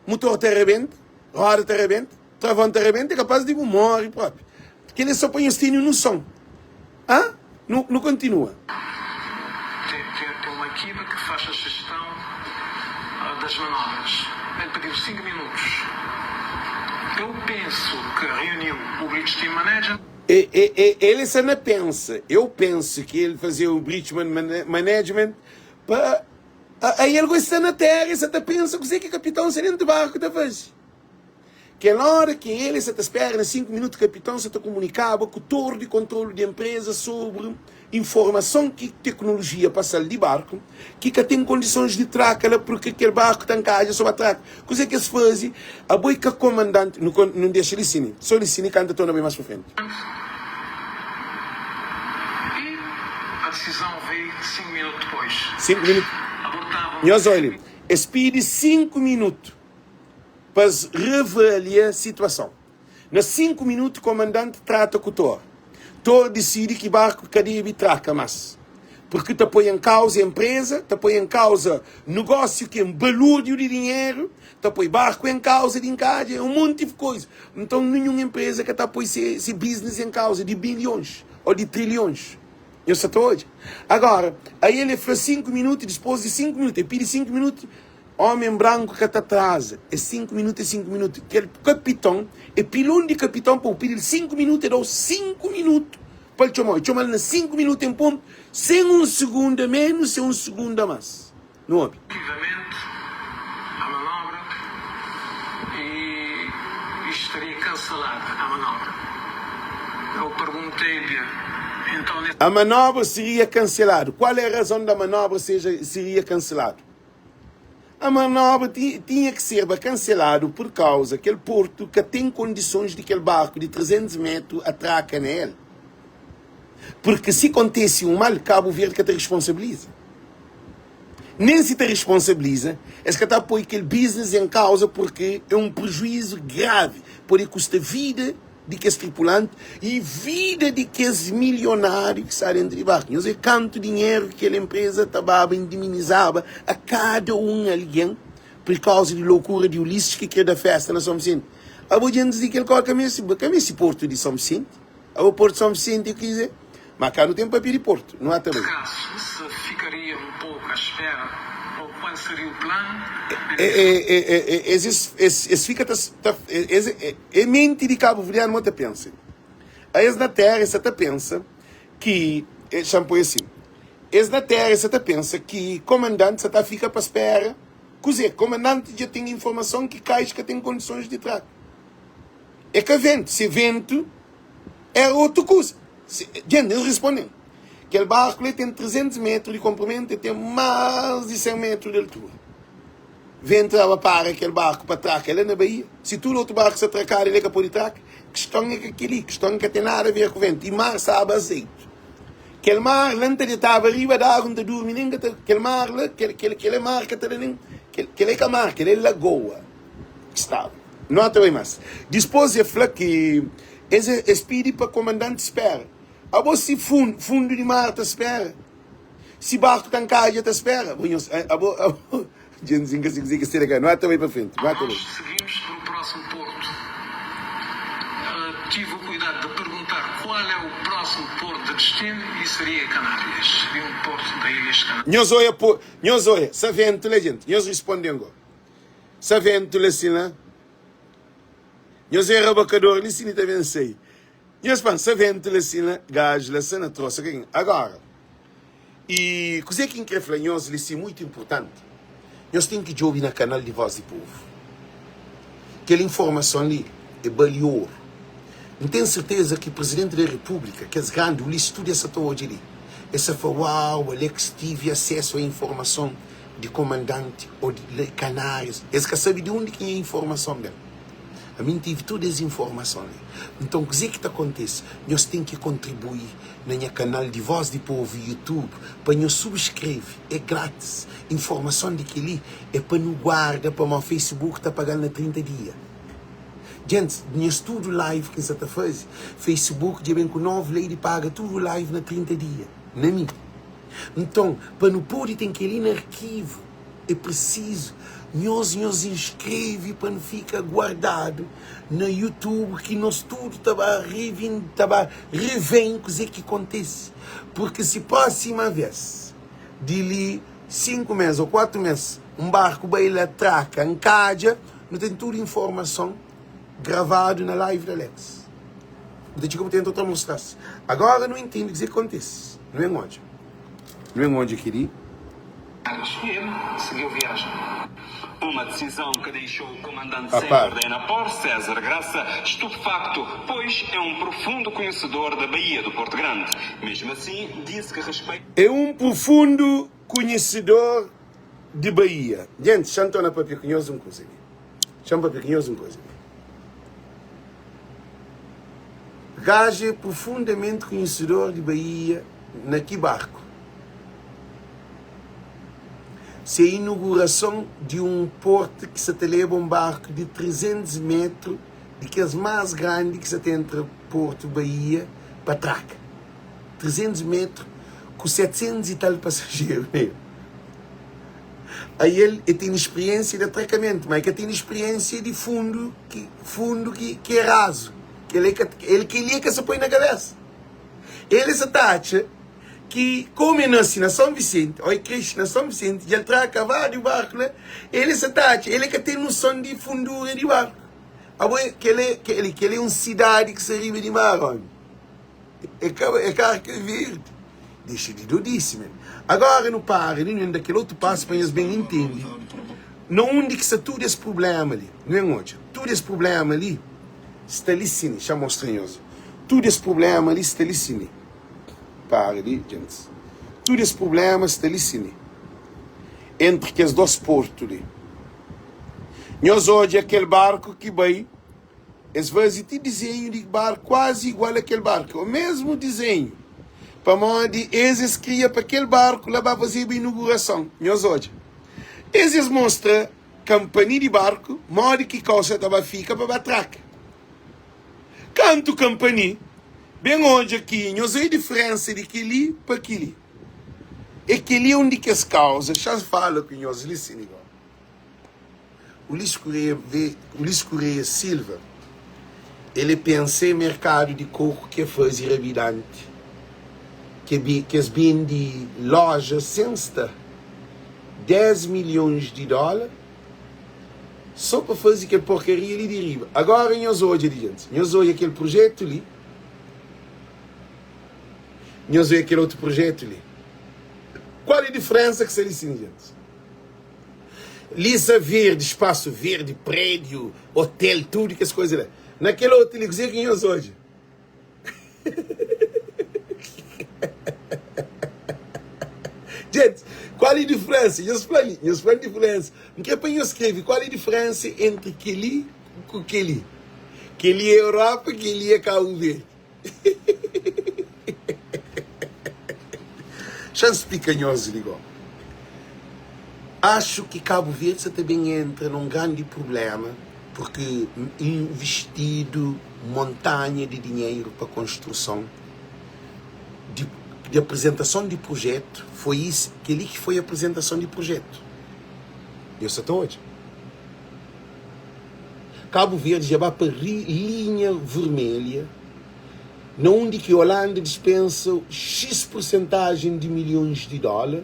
Mutor ta rebenta, roda ta rebenta. Travon ta rebenta é kapaz di bu morre propi. Kel é so pa nhos tene noson. Ah? Nu, nu kontinua. Tem, tem, tem uma equipa que faz a gestão das manobras. Ele pediu 5 minutos. Eu penso que reuniu o Bridge Team Manager. E, e, e, ele sa na pensa. Eu penso que ele fazer o Bridge Management pa. Aí ele sta na terra e sa ta pensa kuzê ki kapitão sa dentro barco ta faze. Kel óra ki el sa ta spera na 5 minutu, kapiton sa ta kumunikaba ku tor di kontrolu di enpreza sobri informason ki teknolojia pasa-l di barku ki ka ten kondisons di traka la purki kel barku ta nkadja so ba traka. Kuze ki es faze? Abo i ka komandanti. Nu kon, nu dexa li sini, so li sini kanta torna bai mas pa frenti. I a disizon veio 5 minutu dipôs. 5 minutu. Abortavam Nhos oli, es pidi 5 minutu. Pa es reavalia situason. Na 5 minutu komandanti trata ku Tor. Tor disidi ki barku ka debe traka mas, purki ta poi en kauza enpreza, ta poi en kauza nugósiu ki é balúrdiu di dinheru, ta poi barku en kauza di nkadja, é un monti koza. Nton ninhun enpreza ka ta poi se biznis en kauza di bilhons ô di trilhons. Nhos sa ta odja? Agora, ael e fla 5 minutu, dispôs di 5 minutu, e pidi 5 minutu, Homem branco ka ta atraza, é 5 minuto é 5 minuto. Kel kapiton é pilon di kapiton pa bu pidi-l 5 minuto, el da-u 5 minuto pa el txoma-u. El txoma-l na 5 minuto en ponto, sen un segundo a menos, sen un segundo a mas. Nu obi. Efetivamente, a manobra e estaria cancelada a manobra. Eu perguntei-lhe, então nesse. A manobra seria cancelado. Qual é a razão da manobra seja seria cancelado? A manobra tinha ki serba kanseladu pur kauza kel portu ka ten kondisons di kel barku di 300 metru atraka na el. Purki si kontesi un mal, Kabu Verdi ka ta risponsabiliza. Nen si ta risponsabiliza, es ka ta poi kel biznis en kauza purki é un prejuizu gravi, pode kusta vida di kes tripulanti y vida di kes milionáriu ki sta dentru di barku. Nhos é kantu dinheru ki kel enpreza ta baba indiminizaba a kada un algen pur kauza di lokura di Ulisses ki kre da festa na São Vicente. Abo djentis di kel kau ka meste, ka meste portu di São Vicente. Abo portu di São Vicente ki Ma ka nu ten papia di Portu, nu ata bai. Caso se ficaria um pouco à espera ou qual seria o plano Es es fika ta ta es é menti di kabuverdianu mo ta pensa. A es na tera es sa ta pensa ki xa-m poi asin, es na tera es sa ta pensa ki komandanti sa ta fika pa spera kuze? Komandanti dja ten informason ki kais ka ten kondisons di trata. É ka ventu, se ventu Éra otu kuza. Djenti, es responde-m, Kel barku li ten 300 métru di konprimentu i ten más di 100 métru di altura. Ventu daba para kel barku pa traka la na baía. Si tudu otu barku sta trakadu, el é ka pode traka? Kiston é ka kel-li. Kiston ka ten nada aver ku ventu. I mar staba azeitu. Kel mar la, N ta detaba riba di agu, N ta durmi, nen ka ta. Kel mar la, kel, kel, kel é mar ka ta da nen. Kel, kel é ka mar, kel é lagoa ki staba. Nota bai más. Dipôs el fla ki es es pidi pa komandanti spera. Abo si fundu, fundu di mar ta spera? Si barku ta nkadja ta spera? Abo nhos, abo, abo, djentis N ka si kuzê ki sta la. Nota bai pa frenti. Nota bai. Nós seguimos para o próximo porto. Tive o cuidado de perguntar qual é o próximo porto de destino e seria Canárias. Seria um porto da Ilhas Canárias. Nhos oia, nhos oia, sa ventu la djenti. Nhos risponde-m go. Sa ventu la si la. Nhos é rabakador li si mi ta ben sai. Nhos fla-m, sa ventu la si la. Gaju la sa na trosa. Agora. I kuzê ki N krê fla nhos li si mutu inpurtanti, nhos ten ki djobe na kanal di Vós di Povu. Kel informason li é bali oru. N ten serteza ki Prizidenti da Repúblika, kes grandi, Ulisses, tudu es sa ta odja li, es sa fla, Uau, Alex tive asesu a informason di komandanti ô di Kanárias. Es ka sabe di undi ki nha informason ben. Ami N tive tudu es informason li. Nton, kuzê ki ta kontise? Nhos ten ki kontribui na nha kanal di Voz di Povo YouTube pa nhos subskreve, é grátis. Informason di kel-li é pa nu guarda pamodi Facebook ta paga-l na 30 dia. Gentis, nhas tudu live ki N sa ta faze, Facebook dja ben ku novu lei di paga tudu live na 30 dia, na mi. Nton, pa nu pode ten kel-li na arkivu, É presizu nhos nhos inskreve pa nu fika guardadu na youtube ki nos tudu ta ba revin ta ba reven kuze ki kontese porque si próxima vez di li 5 mes ou 4 mes un barku bai la traka nkadja nu ten tudu informason gravadu na live di Alex bu ta txiga bu tenta ta mostra-s agora nu intende kuze ki kontese nu ben odja nu ben odja keli. E el seguiu viajen. Uma decisão que deixou o comandante Ah, sénior pá. da Enapor, César Graça, estupefacto, pois é um profundo conhecedor da Baía do Porto Grande. Mesmo assim, disse que respeita. É um profundo conhecedor de Baía. Gente, xa N torna papia ku nhos un kuza li. Xa N papia ku nhos un kuza li. Gajo é profundamente conhecedor de Baía na ki barco? Se é inugurason di un portu ki sa ta leba un barku di 300 metru di kes más grandi ki sa ta entra portu Baía pa traka. 300 metru ku 700 i tal pasajeru na el. Ael e tene spriensia di atrakamentu, ma e ka tene spriensia di fundu ki fundu ki ki é razu. Kel e ka el kel-li e ka sa poi na kabesa. El e sa ta atxa ki komu e nase na São Vicente, ô e kresce na São Vicente, dja el traka váriu barku la, el e sa ta atxa el e ka ten noson di fundura di barku. Abo e kel e kel kel é un sidadi ki sta riba di mar, omi. É ka é ka Arka Verdi. Dexa di dodisi, men. Agora nu para li, nu ben da kel otu pasu pa nhos ben intende na undi ki sta tudu es prubléma li. Nu ben odja, tudu es prubléma li sta li sin. Xa mostra nhos. Tudu es prubléma li sta li sin. Para li, gentis. Tudu es prubléma sta li sin. Entri kes dos portu li. Nhos odja kel barku ki bai. Es faze ti dizenhu di barku kuazi igual a kel barku, ô mésmu dizenhu, pamodi es es kria pa kel barku la ba fazeba inugurason. Nhos odja, es es mostra kanpani di barku modi ki kau sa ta ba fika pa ba traka. Kantu kanpani ben odja ki nhos odja diferensa di kel-li pa kel-li. É kel-li é un di kes kauza, xa-m fala ku nhos li, Senegal. Ulisses Correia vê, Ulisses Correia Silva, ele pensa em merkadu di koku ki é faze rabidanti, ki é ki es bende loja sen sta 10 milhons di dóla só pa faze kel porkaria li di riba. Agora nhos odja di djenti, nhos odja kel projetu li, nhos odja kel otu projetu li. Kual é diferensa ki sta li sin, djenti? Lisa verdi, spasu verdi, prédiu, otel, tudu kes kuza la. Na kel otu li, kuzê ki nhos odja? Gente, kual é diferensa? Nhos fla li, nhos fla diferensa. N kre pa nhos skrebe kual é diferensa entri kel-li ku kel-li. Kel-li é Europa, kel-li é Kabu Verdi. Xa-m splika nhos li go. Axu ki Kabu Verdi sa ta ben entra na un grandi prubléma purki invistidu montanha di dinheru pa konstruson di di aprizentason di prujetu. Foi is kel-li ki foi aprizentason di prujetu. Nhos sa ta odja. Kabu Verdi dja ba pa linha vermelha na undi ki Holanda dispensa X pursentajen di milhons di dola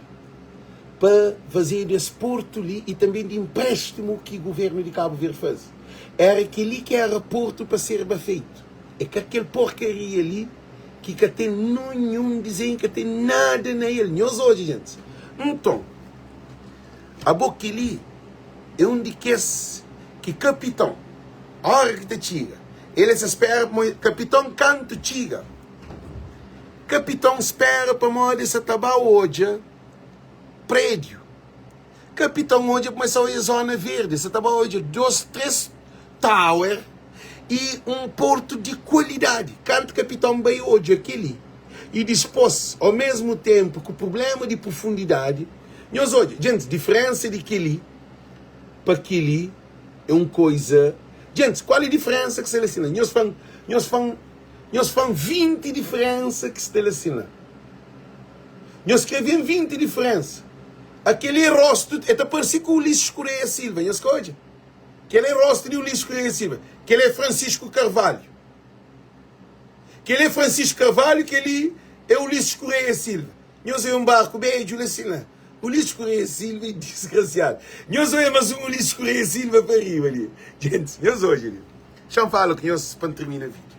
pa fazedu es portu li y tanbe di inprestimu ki guvernu di Kabu Verdi faze. Era kel-li ki era portu pa serba feitu. É ka kel porkaria li. ki ka ten ninhun dizenhu, ka ten nada na el. Nhos odja, gentis. Nton, abo kel-li é un di kes ki kapiton, óra ki ta txiga, el es ta spera pamodi kapiton kantu txiga, kapiton spera pamodi es sa ta ba odja prédiu. Kapiton odja kuma es sa odja zona verdi, es sa ta ba odja dos, tres tower y un portu di kualidadi. Kantu kapiton bai odja keli y dispos au mesmu tenpu ku prublema di prufundidadi, nhos odja, djentis, diferensa di keli pa keli é un koiza. Djentis, kual é diferensa ki sta la sin la? Nhos fla-m, nhos fla-m, nhos fla-m 20 diferensa ki sta la sin la. Nhos skrebe-m 20 diferensa. Akeli é rostu, e ta parse ku Ulisses Correia Silva, nhos ka odja? Kel é rostu di Ulisses Correia Silva. Kel é Francisco Carvalho. Kel é Francisco Carvalho, kel-li é Ulisses Correia Silva. Nhos oia un barku bedju la sin la. Ulisses Correia Silva é disgrasiadu. Nhos oia mas un Ulisses Correia Silva pa riba li. Gentis, nhos odja li. Xa-m fala ku nhos pa N tirmina vídiu.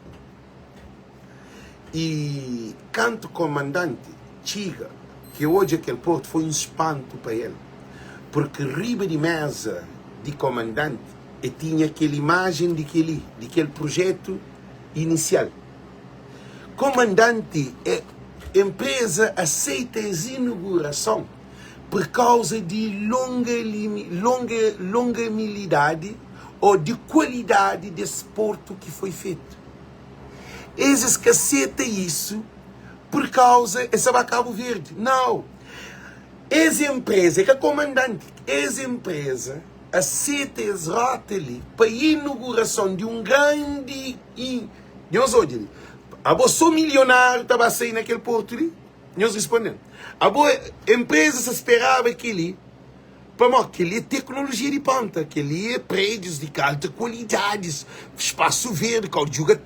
I kantu komandanti txiga, ki odja kel portu, foi un spantu pa el, purki riba di méza di komandanti e tinha kel imajen di kel-li, di kel prujétu inisial. Komandanti e enpreza aseita es inugurason purkauza di longanimidadi ô di kualidadi des portu ki foi fetu. Es es ka seta isu pur kauza es sa ba Kabu Verdi. Nau. Es enpreza, é ka komandanti, es enpreza aseta es rota li pa inugurason di un grandi i nhos odja li. Abo so milionáriu ta ba sai na kel portu li? Nhos risponde-m. Abo enpreza sa speraba kel-li? Pamodi kel-li é teknolojia di ponta, kel-li é prédius di alta kualidadis, spasu verdi, kau di djuga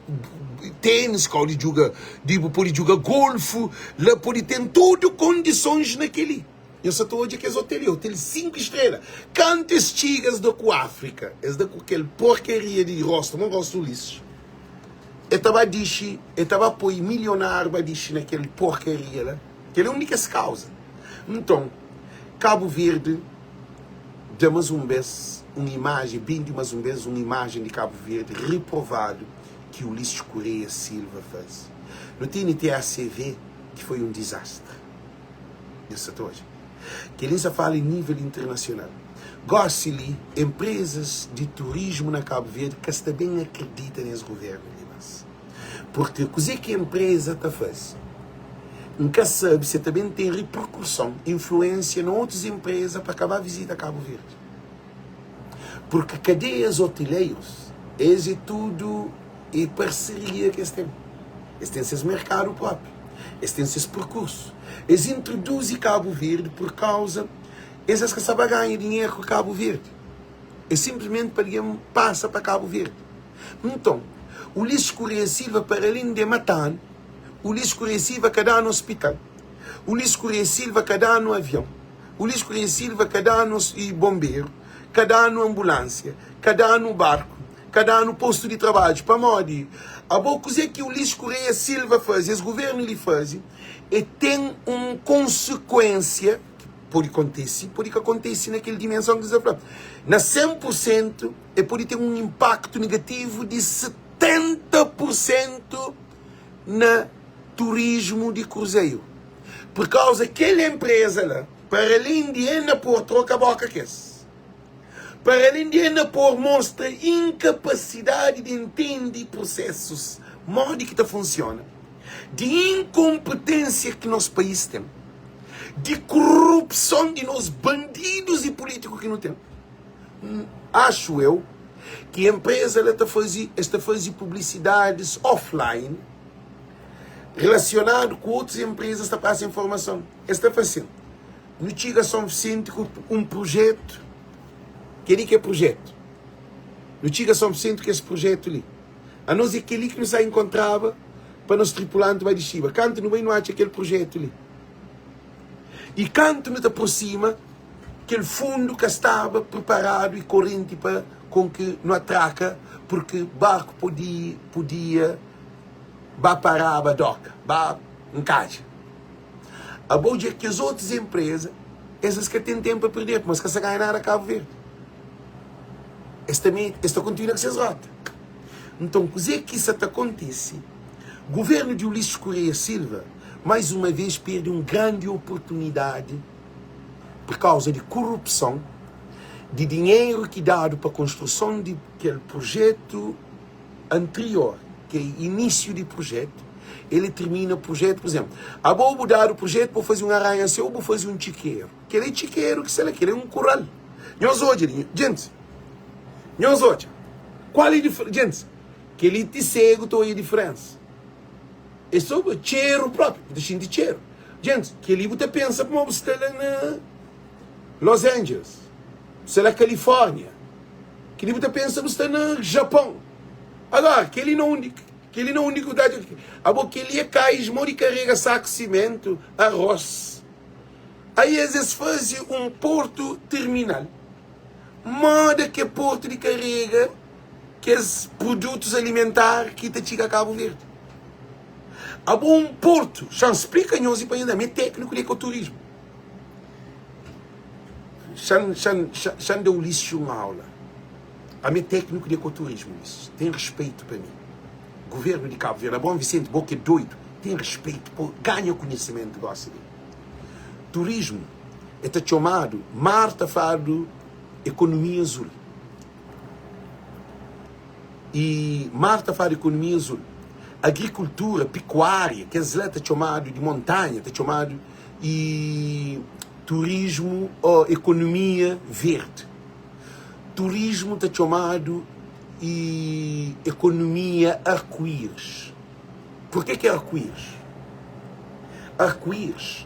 ténis, kau di djuga di bu pode djuga golfu, la pode ten tudu kondisons na kel-li. Nhos sa ta odja kes otel li, otel 5 estrela. Kantu es txiga es da ku Áfrika, es da ku kel porkaria di rostu, mon rostu Ulisses. E ta ba dixi, e ta ba poi milionáriu ba dixi na kel porkaria la. Kel é un di kes kauza. Nton, Kabu Verdi da mas un bes un imajen, bende mas un bes un imajen di Kabu Verdi reprovadu ki Ulisses Correia Silva faze. Nu tene TACV ki foi un dizastri. Nhos sa ta odja. Kel-li N sa fala em nível internasional. Gósi li, enprezas di turismu na Kabu Verdi ka sta ben akredita nes governu li mas. Purki kuzê ki enpreza ta faze? N ka sabe si ta ben ten riperkuson, influensia na otus enpreza pa ka ba vizita Kabu Verdi. Purki kadeias otileirus, es é tudu é parseria ki es ten. Es ten ses merkadu propi, es ten ses perkursu. Es introduzi Kabu Verdi pur kauza es es ka sa ba ganha dinheru ku Kabu Verdi. É sinplismenti pa algen pasa pa Kabu Verdi. Nton, Ulisses Correia Silva para alén de mata-nu, Ulisses Correia Silva ka da-nu ospital, Ulisses Correia Silva ka da-nu avion, Ulisses Correia Silva ka da-nu bonberu, ka da-nu anbulánsia, ka da-nu barku, ka da-nu postu di trabadju. Pamodi? Abo, kuzê ki Ulisses Correia Silva faze, es governu li faze, e ten un konsekuénsia ki pode kontise, pode ka kontise na kel dimenson ki N sta fla. Na 100 pur sentu, e pode ten un inpaktu negativu di 70 pur sentu na turismu di kruzeiru. Pur kauza kel enpreza la, para alén di N por troka boka kes, para alén di N por mostra inkapasidadi di ntende prusesus modi ki ta funsiona, di inkonpetensia ki nos país ten, di korupson di nos bandidus i pulitiku ki nu ten, Acho eu ki empresa la ta fazi, es ta fazi publicidades offline relacionado ku otus empresas ta passa informason. Es ta fla assim, nu txiga São Vicente ku um projeto, keli ki é projeto, nu txiga São Vicente ku es projeto li, anos é keli ki nu sa encontraba pa nos tripulante bai dixiba, kantu nu bai nu atxa kel projeto li e kantu nu ta aproxima Kel fundu ka staba priparadu i korenti pa kon ki nu atraka, purki barku podia podia. Ba paraba doka, ba nkadja. Abo dja kes otus empresa, es es ka ten tempu pa perde, pamodi es ka sa ganha nada Cabo Verde. Es ta mete, es ta kontinua ku ses rota. Nton, kuzê ki sa ta kontise? Governu di Ulisses Correia Silva, mais uma vez, perde un grandi oportunidadi pur kauza di korupson, di dinheru ki dadu pa konstruson di kel projetu anterior, ki é inísiu di projetu, el tirmina projetu, pur izénplu, abo bu dadu projetu pa bu faze un aranha-séu, bu faze un txikeru, kel é txikeru ki sta la, kel é un kural. Nhos odja li, djentis, nhos odja, kual é dif, djentis, kel-li ti segu ta odja diferénsa, é so txeru própi, bu ta xinti txeru, djentis, kel-li bu ta pensa pamodi bu sta la na Los Angeles, bu sta la Kalifórnia, kel-li bu ta pensa bu sta na Japon. Agora, kel-li na undi, kel-li na undi ki bu ta atxa, abo kel-li é kais modi karega saku simentu, arroz. Aí es es faze un portu terminal, moda ke portu di karega kes produtus alimentar ki ta txiga Kabu Verdi. Abo un portu, xa-m splika nhos i pa nhos da, mi é tékniku di ekoturismu. Xa-m, xa-m, xa-m da Ulisses un aula. Ami é tékniku di ekoturismu, Ulisses. Ten respeito pa mi. Governu di Kabu Verdi, Abraão Vicente, bo ki é doidu, ten respeito, po ganha konhisimentu gosi li. Turismu e ta txomadu, mar ta fladu ekonomia azul. E mar ta fladu ekonomia azul. Agrikultura, pikuária, kes la ta txomadu di montanha, ta txomadu e turismu o ekonomia verdi. Turismu ta txomadu e ekonomia arku-íris. Purke ki é arku-íris? Arku-íris,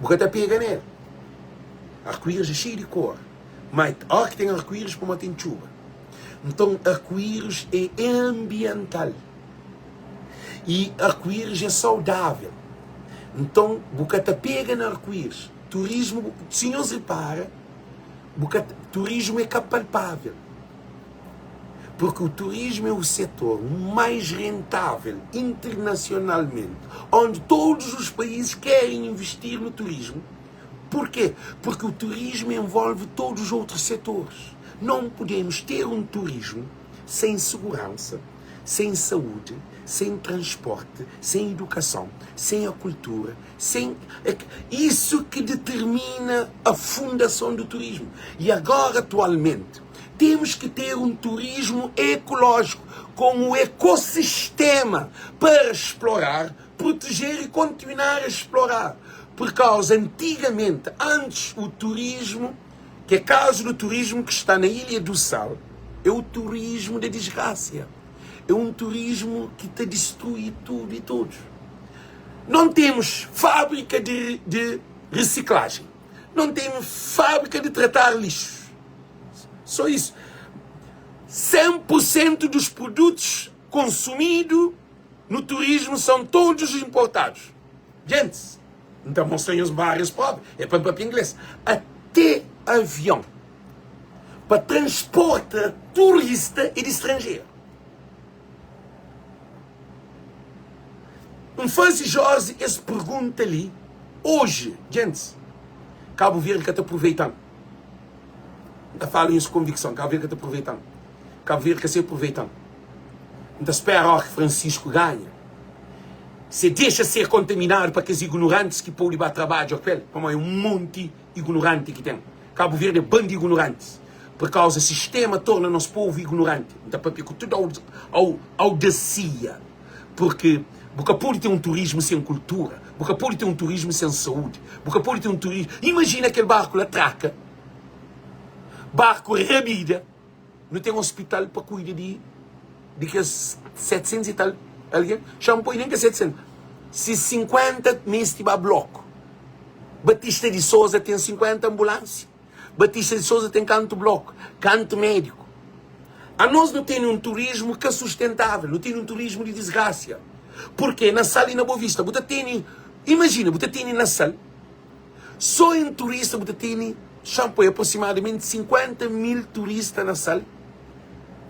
bu ka ta pega nel. Arku-íris é xeiu di kor, ma óra ki ten arku-íris pamodi ten txuba. Nton, arku-íris é anbiental i arku-íris é saudável. Nton, bu ka ta pega na arku-íris. Turismu, si nhos repara, bu ka, turismu é ka palpável. Porque o turismo é o setor mais rentável internacionalmente, onde todos os países querem investir no turismo. Porquê? Porque o turismo envolve todos os outros setores. Não podemos ter um turismo sem segurança, sem saúde, sem transporte, sem educação, sem a cultura, sem isso que determina a fundação do turismo. E agora, atualmente, Temos que ter um turismo ecológico, com o ecossistema para explorar, proteger e continuar a explorar. Por causa, antigamente, antes o turismo, que é caso do turismo que está na Ilha do Sal, é o turismo da desgraça. É um turismo que te destrui tudo e todos. Não temos fábrica de, de reciclagem. Não temos fábrica de tratar lixo. Só isso. 100% dos produtos consumidos no turismo são todos importados. Gente, então mostrem os vários pobres. É para papel inglês. Até avião para transportar turista e de estrangeiro. N faze Josi es pergunta li oji, Djentis, Kabu Verdi ka ta pruveita-m. N ta fala nhos ku konvikson, Kabu Verdi ka ta pruveita-m. Kabu Verdi ka sa pruveita-m. N ta spera óra ki Francisco ganha, se dexa ser kontaminadu pa kes ignorantis ki pode ba trabadja ku el, pamodi é un monti ignoranti ki ten. Kabu Verdi é bandi ignorantis, pur kauza sistema torna nos povu ignoranti. N ta papia ku tudu audasia, purki bu ka pode ten un turismu sen kultura, bu ka pode ten un turismu sen saúdi, bu ka pode ten un turismu. Imajina kel barku la traka, barku rabida. Nu ten ospital pa kuida di di kes 700 i tal algen. Xa N poi nen kes 700. Si 50 meste ba bloku, Batista di Soza ten 50 anbulansia, Batista di Soza ten kantu bloku, kantu médiku. Anos nu tene un turismu ka sustentável, nu tene un turismu di disgrasia. Purke na Sal i na Bovista bu ta tene, imajina, bu ta tene na Sal, Só em turista bu ta tene xa poi aproximadamente 50 mil turista na Sal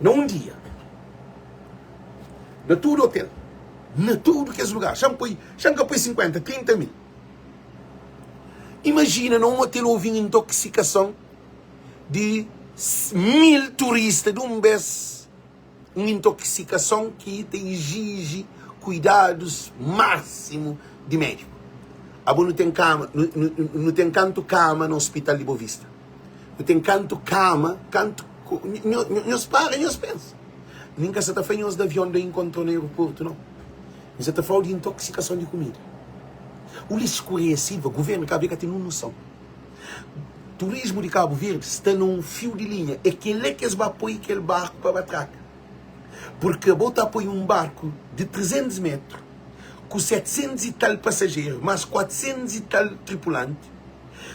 na um dia. Na tudo hotel. Na tudu kes lugar. Xa-m poi, xa-m ka poi 50, 30 mil. Imajina na un otel ovi un intoksikason di 1000 turista di un bes. Un intoksikason ki ta iziji kuidadus másimu di médiku. Abo nu ten kama, nu, nu, nu ten kantu kama na ospital di Bovista? Nu ten kantu kama, kantu nho, nhos para nhos pensa. Nin ka sa ta fla nhos di avion da inkontrau na aeroportu, nau. N sa ta fla-u di intoksikason di kumida. Ulisses Correia Silva, Guvernu di Kabu Verdi ka ten nun noson. Turismu di Kabu Verdi sta na un fiu di linha. É kel-la ki es ba poi kel barku pa ba traka. Purki abo ta poi un barku di 300 metru ku 700 i tal pasajeru, más 400 i tal tripulanti,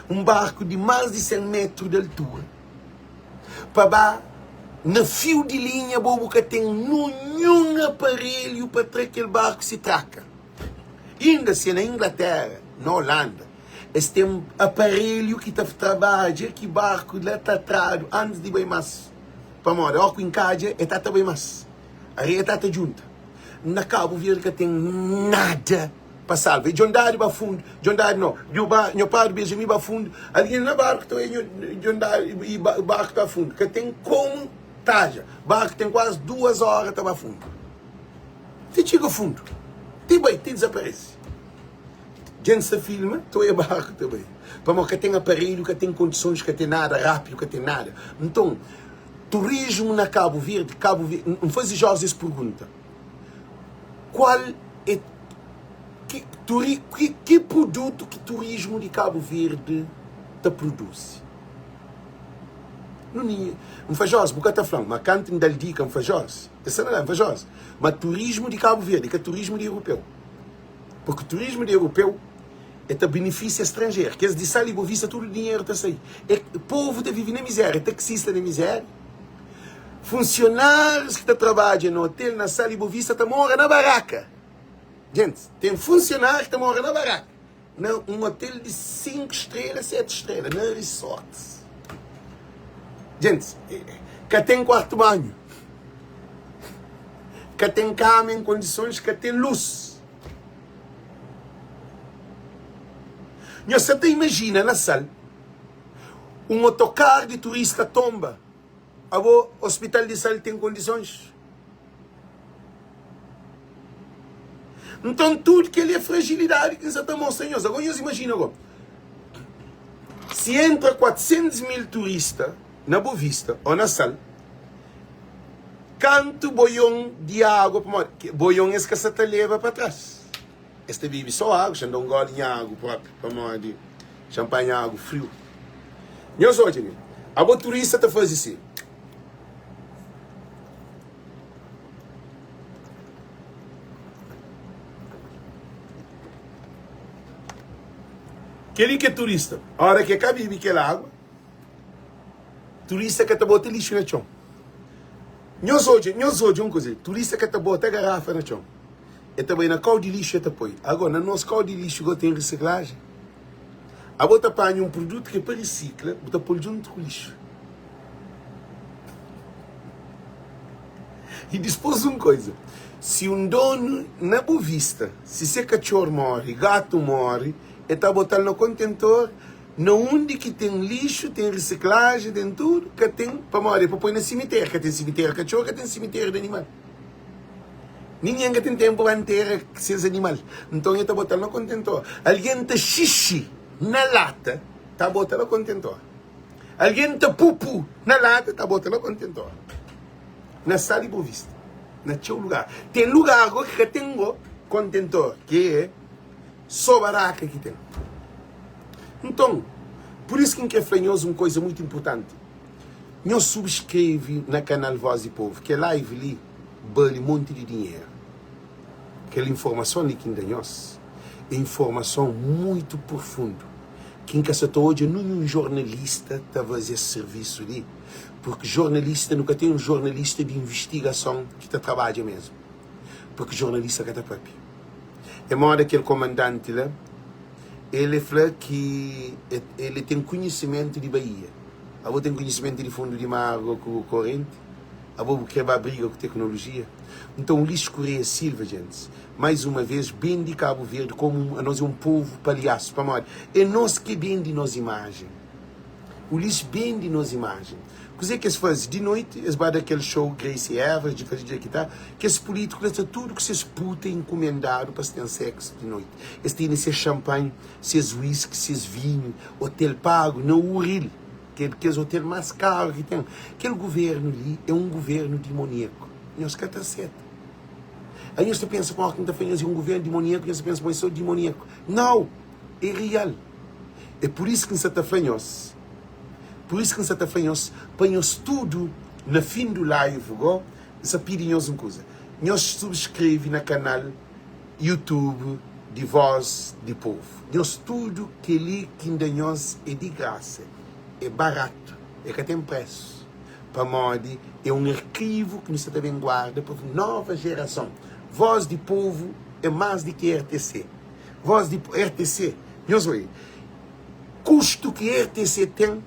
un barku di más di 100 metru di altura, pa ba na fiu di linha, bo bu ka ten nunhun aparelhu pa tra kel barku si traka. Inda si é na Inglatéra, na Olanda, es ten aparelhu ki ta trabadja ki barku la ta tradu antis di bai más. Pamodi óki inkadja e ta ta bai más, areia ta ta djunta. Na Kabu Verdi ka ten nada pa salva. E djondadi ba fundu, djondadi no, dju ba, nho padri Benjamin ba fundu, algen na barku ta oia nho djondadi i barku ta fundu. Ka ten komu tadja, barku ten kuazi duas ora ta ba fundu. Ti txiga fundu, ti bai, ti dizaparese. Djent sta filma, ta oia barku ta bai. Pamodi ka ten aparelhu, ka ten kondisons, ka ten nada rápidu, ka ten nada. Nton, turismu na Kabu Verdi, Kabu Verdi, N faze Jorge es pergunta, kual é ki, turi, ki, ki produtu ki turismu di Kabu Verdi ta produzi? N fla Jorge, bu ka ta fla-m, ma kantu N da-l dika, N fla Jorge, el sta na la, N fla Jorge, ma turismu di Kabu Verdi ka turismu di europeu. Porque turismu di europeu e ta benefisia stranjeru. Kes di Sal i Bovista tudu dinheru ta sai. E povu ta vivi na mizeria, taksista na mizeria, funsionárius ki ta trabadja na hotel na Sal i Bovista ta mora na baraka. Gente, ten funsionáriu ki ta mora na baraka. Na un hotel di 5 strela, 7 strela, na resorts. Gente, ka ten kuartu banhu, ka ten kama en kondisons, ka ten lus. Nhos sa ta imajina na Sal, un otokar di turista tomba. Abo hospital di sal ten kondisons? Nton tudu kel-li é fragilidadi ki N sa ta mostra nhos. Agora nhos imajina go, si entra 400 mil turista na Boa Vista ô na Sal, kantu boion di agu, pamodi boion es ka sa ta leba pa tras. Es ta bebe só agu, xa-m da un góli nha agu própi, pamodi xa-m panha agu friu. Nhos odja li, abo turista ta faze si. Kel-li ki é turista. Óra ki e ka bebe kel agu, turista ka ta bota lixu na txon. Nhos odja, nhos odja un kuza li, turista ka ta bota garafa na txon. E ta bai na kau di lixu e ta poi. Ago na nos kau di lixu go ten risiklajen? Abo ta panha un produtu ki é pa risikla bu ta pol djuntu ku lixu. I dispos un koiza, si un donu na bu vista, si se katxor mori, gatu mori, e ta botal na kontentor na undi ki ten lixu, ten risiklajen, ten tudu, ka ten, pamodi e pa poi na simiteriu, ka ten simiteriu di katxor, ka ten simiteriu di animal. Ningen ka ten ténpu ba ntera ses animal. Nton, el ta bota-l na kontentor. Algen ta xixi na lata, ta bota na kontentor. Algen ta pupu na lata, ta bota na kontentor. Na Sal di Bovista, na txeu lugar. Ten lugar go ki ka ten go kontentor, ki é sô baraka ki ten. Nton, pur isu ki N krê fla nhos un koza mutu inportanti. Nhos subskreve na kanal Voz di Povo. Kel live li bali monti di dinheru. Kel informason li ki N da nhos é informason muitu profundu ki N ka sa ta odja ninhun jornalista ta faze es sirvisu li, purki jornalista, nu ka ten un jornalista di invistigason ki ta trabadja mesmu, purki jornalista ka ta papia. É moda kel komandanti la, el e fla ki el ten kunhisimentu di Baía. Abo ten kunhisimentu di fundu di mar ku korenti? Abo bu kre ba briga ku teknolojia? Nton Ulisses Correia Silva, gentis, mais uma vez bendi Cabo Verde komu anos é um povu palhasu, pamodi é nos ki bendi nos imajen. Ulisses bendi nos imajen. Kuzê ki es faze? Di noiti es ba da kel show Grace Evers, di faze dja ki ta, kes pulítiku la sta tudu ku ses puta inkumendadu pa es ten seksu di noiti. Es tene ses xanpanhi, ses whisky, ses vinhu, otel pagu na Uril. Kel kes hotel más karu ki ten. Kel guvernu li é un guvernu dimoniaku. Nhos ka ta seta. Aí nhos ta pensa pamodi ki N ta fla nhos é un guvernu dimoniaku, nhos ta pensa ma é sô dimoniaku. Nau! É real. É pur isu ki N sa ta fla nhos, pur isu ki N sa ta fla nhos pa nhos tudu na fin du live go, N sa pidi nhos un kuza, nhos subskreve na kanal YouTube di Voz di Povo. Nhos tudu keli ki N da nhos é di grasa, é baratu, é ka ten presu, pamodi é un arkivu ki nu sa ta ben guarda pa nova jerason. Voz di Povo é más di ki RTC. Voz di RTC, nhos oi, kustu ki RTC ten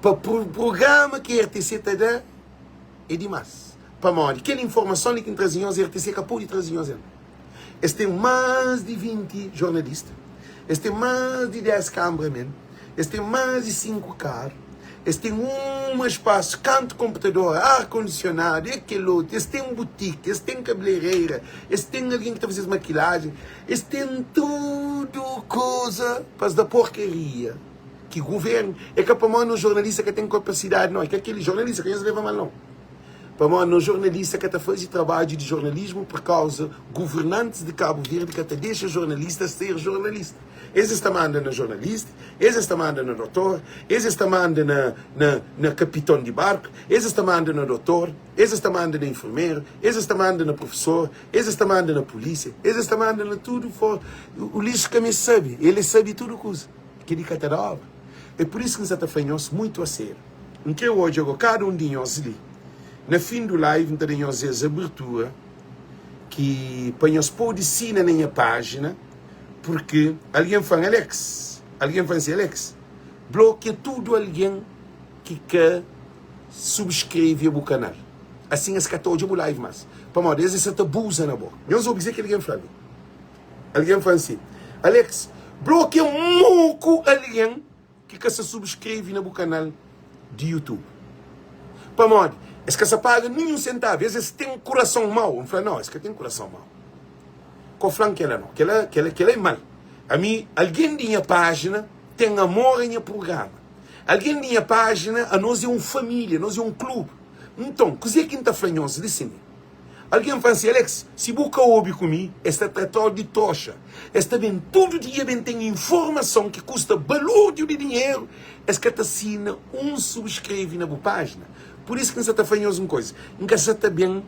pa prugrama ki RTC ta da é dimás. Pamodi kel informason li ki N traze nhos, RTC ka pode traze nhos el. Es ten más di 20 jornalista, es ten más di 10 kameramen, es ten más di 5 karu, es ten uma spasu, kantu konputador, ar kondisionadu, e kel otu, es ten butiki, es ten kabeleireira, es ten algen ki ta faze-s makilajen, es ten tudu kuza pa es da porkaria ki guvernu. É ka pamodi nos jornalista ka ten kapasidadi, nau, é ka kel-li. Jornalista ka nhos leba mal, nau. Pamodi nos jornalista ka ta faze trabadju di jornalismu pur kauza governantis di Kabu Verdi ka ta dexa jornalista ser jornalista. Es es ta manda na jornalista, es es ta manda na dotor, es es ta manda na na na kapiton di barku, es es ta manda na dotor, es es ta manda na enfermeru, es es ta manda na profesor, es es ta manda na pulisia, es es ta manda na tudu for. Ulisses ka meste sabe, el e sabe tudu kuza. Kel-li ka ta da obra. É pur isu ki N sa ta fla nhos muitu asériu. N kre odja go kada un di nhos li. Na fin du live N ta da nhos es abertura ki pa nhos pode sina na nha pajina purki algen fla-m Alex, algen fla-m si Alex, blokia tudu algen ki ka subskreve bu kanal. Asin es ka ta odja bu live mas. Pamodi es sa ta abuza na bo. Nhos obi kuzê ki algen fla mi. Algen fla-m si Alex, blokia muku algen ki ka sa subskreve na bu kanal di YouTube. Pamodi? Es ka sa paga ninhun sentavu. Es es ten kurason mau. N fla, no, es ka ten kurason mau. Ko fla-m kela no. Kela, kela, kela é mal. Ami, algen di nha pájina ten amor a nha prugrama. Algen di nha pájina, anos é un família, nos é un klubi. Nton, kuzê ki N ta fla nhos li sin? Algen fla-m si, Alex, si bu ka obi ku mi, es ta trata-u di troxa. Es ta ben tudu dia ben ten informason ki kusta balúrdiu di dinheru, es ka ta sina un subskreve na bu pájina. Pur isu ki N sa ta fla nhos un kuza, N ka sa ta ben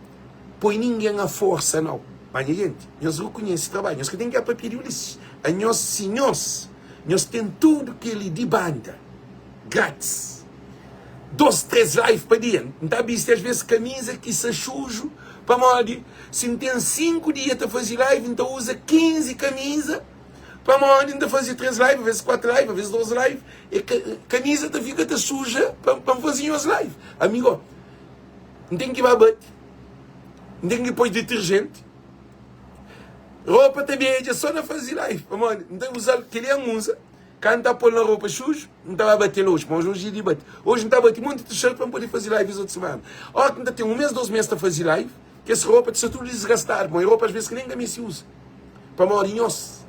poi ningen a forsa nau. Má nha jenti, nhos rekonhese trabadju, nhos ka ten ki papia di Ulisses. Anhos, si nhos, nhos ten tudu kel-li di banda, grátis. 2, 3 live pa dia. N ta bisti as ves kamiza ki sa xuju pamodi si N ten 5 dia ta fazi live N ta uza 15 kamiza pamodi N ta fazi 3 live, ves 4 live, ves 2 live e kamiza ta fika ta suja pa N fazi nhos live. Amigo, N ten ki ba bati, N ten ki poi deterjenti, ropa ta bedja so na fazi live pamodi N ta uzal, keli N uza. Ka N ta pô-l na ropa xuxu, N ta ba bate-l oji, pamodi oji é di bate. Oji N ta bate monti t-shirt pa N pode faze live es otu simana. Óras ki N ta ten un mês, dos mês ta faze live, kes ropa ta sta tudu disgastadu, pamodi é ropa asvês ki nen ka meste uza. Pamodi nhos,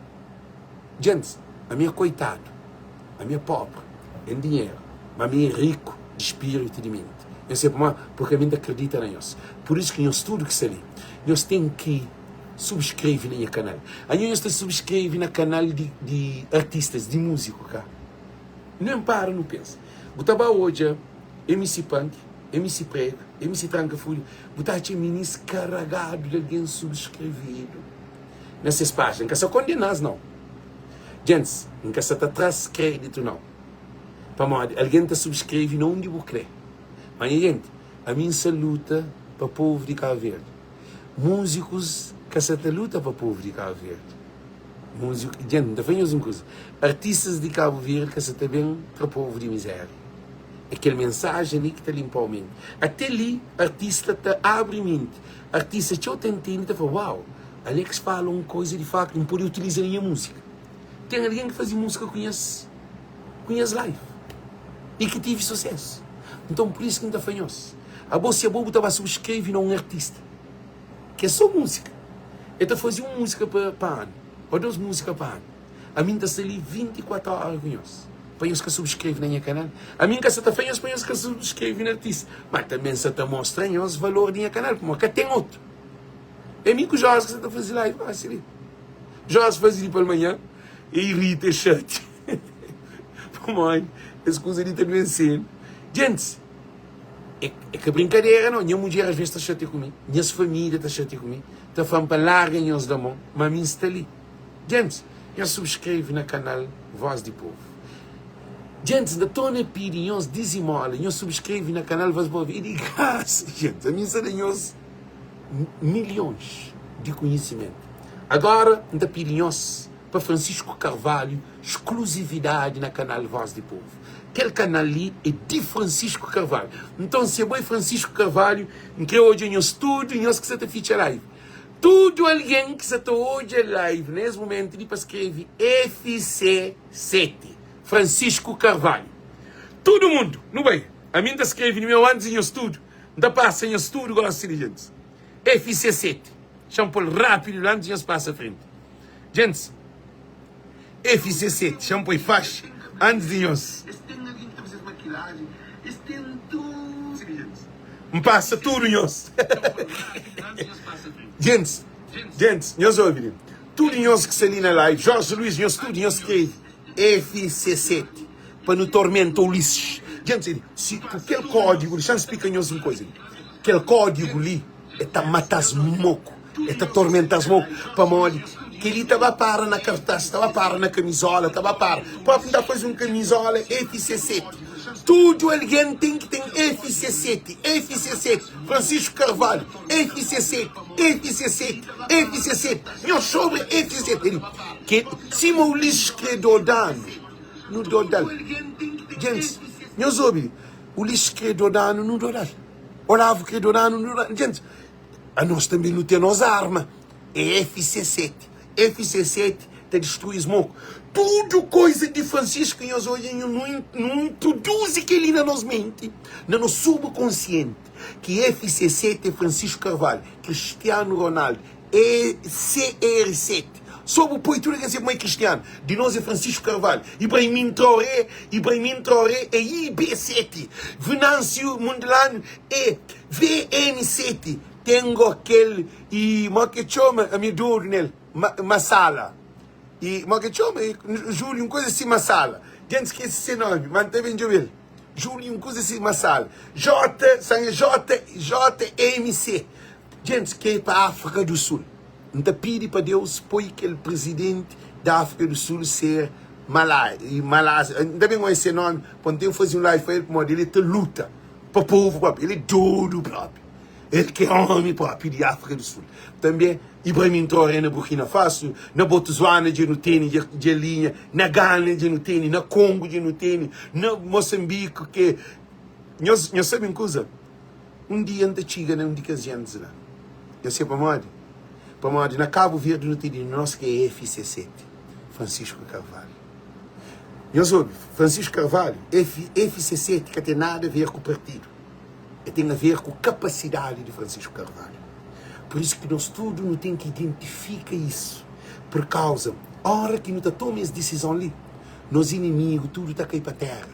djentis, ami é koitadu, ami é póbri en dinheru, má ami é riku di spiritu i di menti. Nhos sabe pamodi? Purki ami N ta kridita na nhos. Pur isu ki nhos tudu ki sta li, nhos ten ki. Subscreve na nha canal. Anho nhos ta subscreve na canal di di artistas, di músico ka? Nem para nu pensa. Bu ta ba odja MC Punk, MC Prego, MC Tranka Fulha, bu ta atxa minis caragado di alguém subscrevedo na ses página. Nka sa condenas não. Gents, nka sa ta traz crédito não. Pamodi alguém ta subscreve na undi bu kre. Mas nha gente, ami nsa luta pa povo di Cabo Verde. Múzikus ka sa ta luta pa povu di Kabu Verdi. Múziku, dja N ta fla nhos un kuza, artistas di Kabu Verdi ka sa ta ben tra povu di mizéria. É kel mensajen li ki ta linpa-u menti. Até li, artista ta abri menti. Artista txeu ta intende, ta fla, Uau, Alex fala un koza di faktu, N pode utiliza na nha múzika. Ten algen ki faze múzika ku nhas, ku nhas live i ki tive susésu. Nton, pur isu ki N ta fla nhos, abo si abo bu ta ba subskreve na un artista ki é sô múzika, el ta faze un múzika pa, pa anu ô dôs múzika pa anu. Ami N ta sta li 24 óra ku nhos pa nhos ka subskreve na nha kanal. Ami N ka sa ta fla nhos pa nhos ka subskreve na artista, ma tanbe N sa ta mostra nhos valor di nha kanal, pamodi ka ten otu. É mi ku Jorge ki sa ta faze live gosi li. Jorge faze di palmanhã, e irita, e xatia pamodi es kuza li ta duense-nu. Djentis, é é ka brinkadera nau. Nha mudjer asves ta xatia ku mi, nhas família ta xatia ku mi, ta fla-m pa N larga nhos da mon, ma ami N sta li. Gentis, nhos subscreve na canal Voz di Povo. Gentis, nta torna pidi nhos dizimola, nhos subscreve na canal Voz di Povo. E di grasa, gentis, ami nsa da nhos milhões di conhecimento. Agora, nta pidi nhos pa Francisco Carvalho exclusividade na canal Voz di Povo. Kel canal li é di Francisco Carvalho. Nton, se abo é Francisco Carvalho, nkre odja nhos tudo, nhos ki sa ta fitxa live. Tudu algen ki sa ta odja live na es mumentu li pa skreve FC7, Francisco Carvalho. Tudu mundu, nu bai. Ami N ta skreve di meu antis di nhos tudu. N ta pasa nhos tudu gosi li, gentis. FC7. Xa-m pô-l rápidu la antis di nhos pasa frenti. Gentis, FC7. Xa-m poi faxi antis di nhos. N pasa tudu nhos. Gentis, gentis, nhos obi li. Tudu nhos ki sta li na live, Jorge Luiz, nhos tudu, nhos skrebe FC7 pa nu tormenta Ulisses. Gentis, si ku kel kódigu li, xa-m splika nhos un koza li. Kel kódigu li, e ta mata-s moku, e ta tormenta-s moku, pamodi kel-li ta ba para na kartas, ta ba para na kamizola, ta ba para. Própi N ta faze un kamizola FC7. Tudu algen ten ki ten FC7, FC7, Francisco Carvalho, FC7, FC7, FC7, nhos sobra FC7. El ke sima Ulisses kre dodanu, nu dodal. Gentis, nhos obi, Ulisses kre dodanu, nu dodal. Olavo kre dodanu, nu dodal. Gentis, anos tanbe nu ten nos arma, é FC7. FC7 ta distrui es moku. Tudu koiza di Francisco ki nhos odja, nhu nu introduzi kel-li na nos menti, na nos subkonsienti, ki FC7 é Francisco Carvalho, Cristiano Ronaldo, é CR7. Sô bu poi tudu kes ma é Cristiano. Di nos é Francisco Carvalho. Ibrahim Traoré, Ibrahim Traoré é IB7. Venâncio Mondlane é VM7. Tengo kel i mo ke txoma ami dodu nel ma masala i mo ke txoma i Júlio un kuza si masala dja N skese se nomi ma N ta ben djobe-l Júlio un kuza si masala J san é J JMC dja N ke pa Áfrika do Sul N ta pidi pa Deus poi kel prizidenti di Áfrika do Sul ser Malá Malásia N ta ben oia se nomi pa N ten faze un live pa el pamodi el ta luta pa povu propi el é dodu propi. El ki é omi propi di Áfrika du Sul. Tanbe, Ibrahim Traoré na Burkina Faso, na Botswana dja nu tene dja linha, na Gana dja nu tene, na Kongu dja nu tene, na Mosanbiku ke. Nhos, nhos sabe un kuza? Un dia N ta txiga na un di kes jentis la. Nhos sabe pamodi? Pamodi na Kabu Verdi nu tene nos ki é FC7, Francisco Carvalho. Nhos obi, Francisco Carvalho, F, FC7 ka ten nada a ver ku partidu. E ten a ver ku kapasidadi di Francisco Carvalho. Pur isu ki nos tudu nu ten ki identifika isu. Pur kauza, ora ki nu ta toma es disizon li, nos inimigu tudu ta kai pa tera.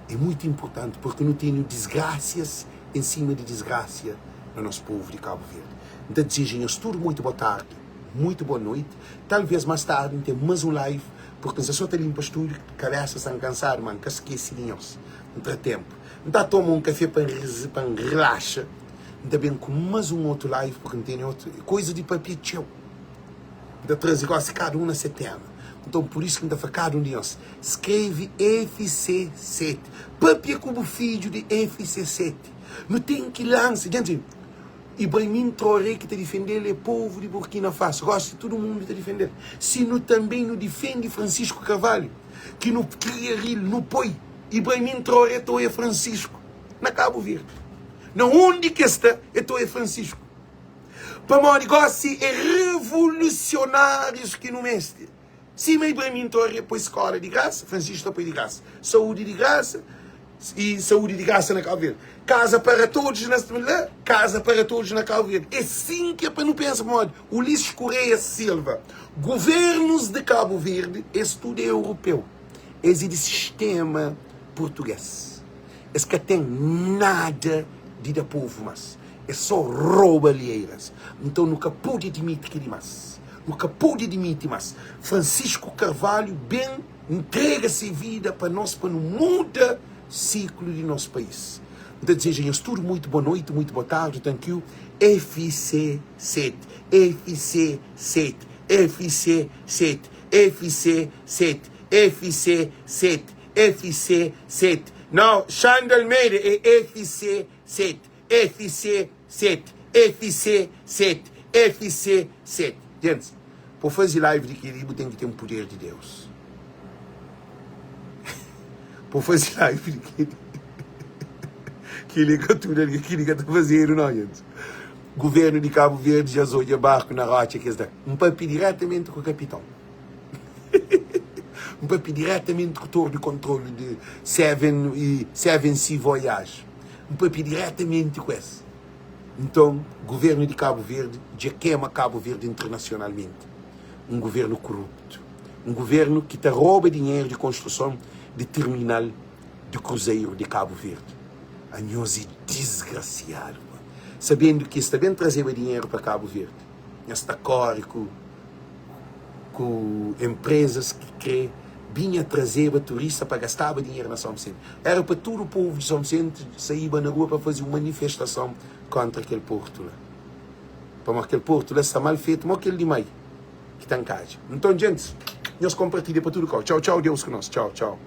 É muitu inpurtanti purki nu tene disgrasias en sima di disgrasia na nos povu di Kabu Verdi. N ta dizeja nhos tudu muitu bo tardi, muitu bo noiti. Talves mas tardi N ten mas un live, purki N sta so ta linpa stúdiu, kabesa sta-m kansadu, ma N ka skese di nhos. N tra tenpu. N ta toma un kafé pa N pa N relaxa. N ta ben ku más un otu live purki N tene otu koiza di papia txeu. N ta traze gósi kada un na se téma. Nton, pur isu ki N ta fla kada un di nhos, skrebe FC7. Papia ku bu fidju di FC7. Nu ten ki lansa. Dja Ibrahim Traoré ki ta difende-l é povu di Burkina Faso. Gósi tudu mundu ta difende-l. Si nu tanbe nu difende Francisco Carvalho, ki nu kria ril, nu poi. Ibrahim Traoré ta oia Francisco na Cabo Verde. Na undi ki es sta, e ta oia Francisco. Pamodi gosi é revolucionários ki nu meste. Sima Ibrahim Traoré poi skola di grasa, Francisco ta poi di grasa. Saúde di grasa e saúde di grasa na Cabo Verde. Casa para todos na la, casa para todos na Cabo Verde. É sim que é pa nu pensa pamodi Ulisses Correia Silva, governos de Cabo Verde, es tudo é europeu. Es é di sistema português. Es ka ten nada di da povo mas. É só roubalheiras. Então nu ka pode admiti keli mas. Nu ka pode admiti mas. Francisco Carvalho ben ntrega se vida pa nos pa nu muda siklu di nos país. N ta dizeja nhos tudu muito boa noite, muito boa tarde, thank you. FC 7, FC 7, FC 7, FC 7, FC 7, FC 7. Não, Xanda Almeida é FC 7, FC 7, FC 7, FC 7. Gents, pa faze live di kel-li bu ten ki ten puder di Deus. Pa faze live di kel-li, kel-li é ka tudu algen, kel-li ka ta fazedu nau, gents. Guvernu di Kabu Verdi dja zodja barku na rotxa ki es da. N papia diretamenti ku kapiton. N papia diretamenti ku tor di kontrolu di Seven e Seven Sea Voyage. N papia diretamenti ku es. Nton, guvernu di Kabu Verdi dja kema Kabu Verdi internasionalmenti. Un guvernu koruptu. Un guvernu ki ta roba dinheru di konstruson di terminal di kruzeru di Kabu Verdi. Anhos é disgrasiadu pa. Sabendu ki es ta ben trazeba dinheru pa Kabu Verdi. Nhos ta kore ku ku enprezas ki kre binha trazeba turista pa gastaba dinheru na São Vicente. Era pa tudu povu di São Vicente saíba na rua pa faze un manifestason kontra kel portu la. Pamodi kel portu la sta mal fetu, mo kel di mai ki ta nkadja. Nton, djentis, nhos konpartilha pa tudu kau. Txau, txau, Deus ku nos. Txau, txau.